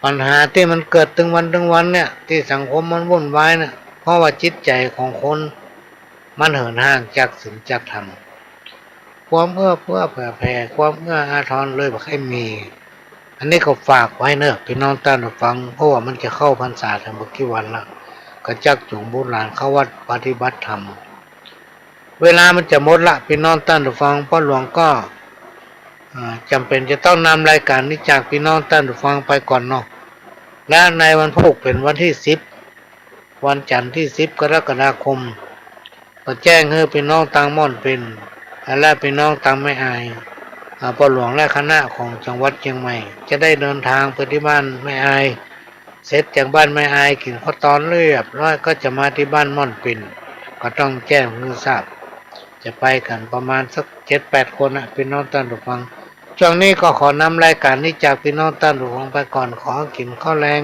ปัญหาตี้มันเกิดตึงวันตึงวันเนี่ย ตี้สังคมมันวุ่นวายเนี่ย เพราะว่าจิตใจ๋ของคนมันเหินห่างจากศีลจากธรรม ความเอื้อเฟื้อเผื่อแผ่ ความเอื้ออาทรเลยบ่ค่อยมี อันนี้ก็ฝากไว้เนาะ ปี้น้องต้านผู้ฟัง เพราะว่ามันจะเข้าพรรษาเถิงบ่กี่วันละ ก็จักจูงบุตรหลานเข้าวัดปฏิบัติธรรม เวลามันจะหมดละ ปี้น้องต้านผู้ฟัง ป้อหลวงก็ อ่า จ๋ำเป๋นจะต้องนำรายก๋านนี้จากปี้น้องต้านผู้ฟังไปก่อนเนาะ และในวันพูกเป๋นวันตี้สิบ วันจั๋นตี้สิบกรกฎาคม ก็แจ้งหื้อปี้น้องตางม่อนปิ่น และปี้น้องตางแม่อาย อ่า ป้อหลวงและคณะของจังหวัดเจียงใหม่ จะได้เดินทางไปตี้บ้านแม่อาย เสร็จจากบ้านแม่อายกิ๋นข้าวตอนเรียบร้อย ก็จะมาตี้บ้านม่อนปิ่น ก็ต้องแจ้งหื้อทราบ จะไปกั๋นประมาณสักเจ็ดแปดคนนะ ปี้น้องต้านผู้ฟัง ช่วงนี้ก็ขอนำรายก๋านนี้จากปี้น้องต้านผู้ฟังไปก่อน ขอกิ๋นข้าวแลง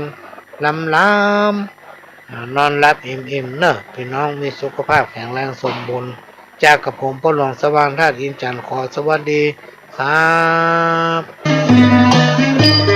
ล้ำๆ อ่า นอนหลับอิ่มๆ เนาะ ปี้น้องมีสุขภาพแข็งแรงสมบูรณ์ จากกับผมป้อหลวงสว่างธาตุอินทร์จันทร์ ขอสวัสดีครับ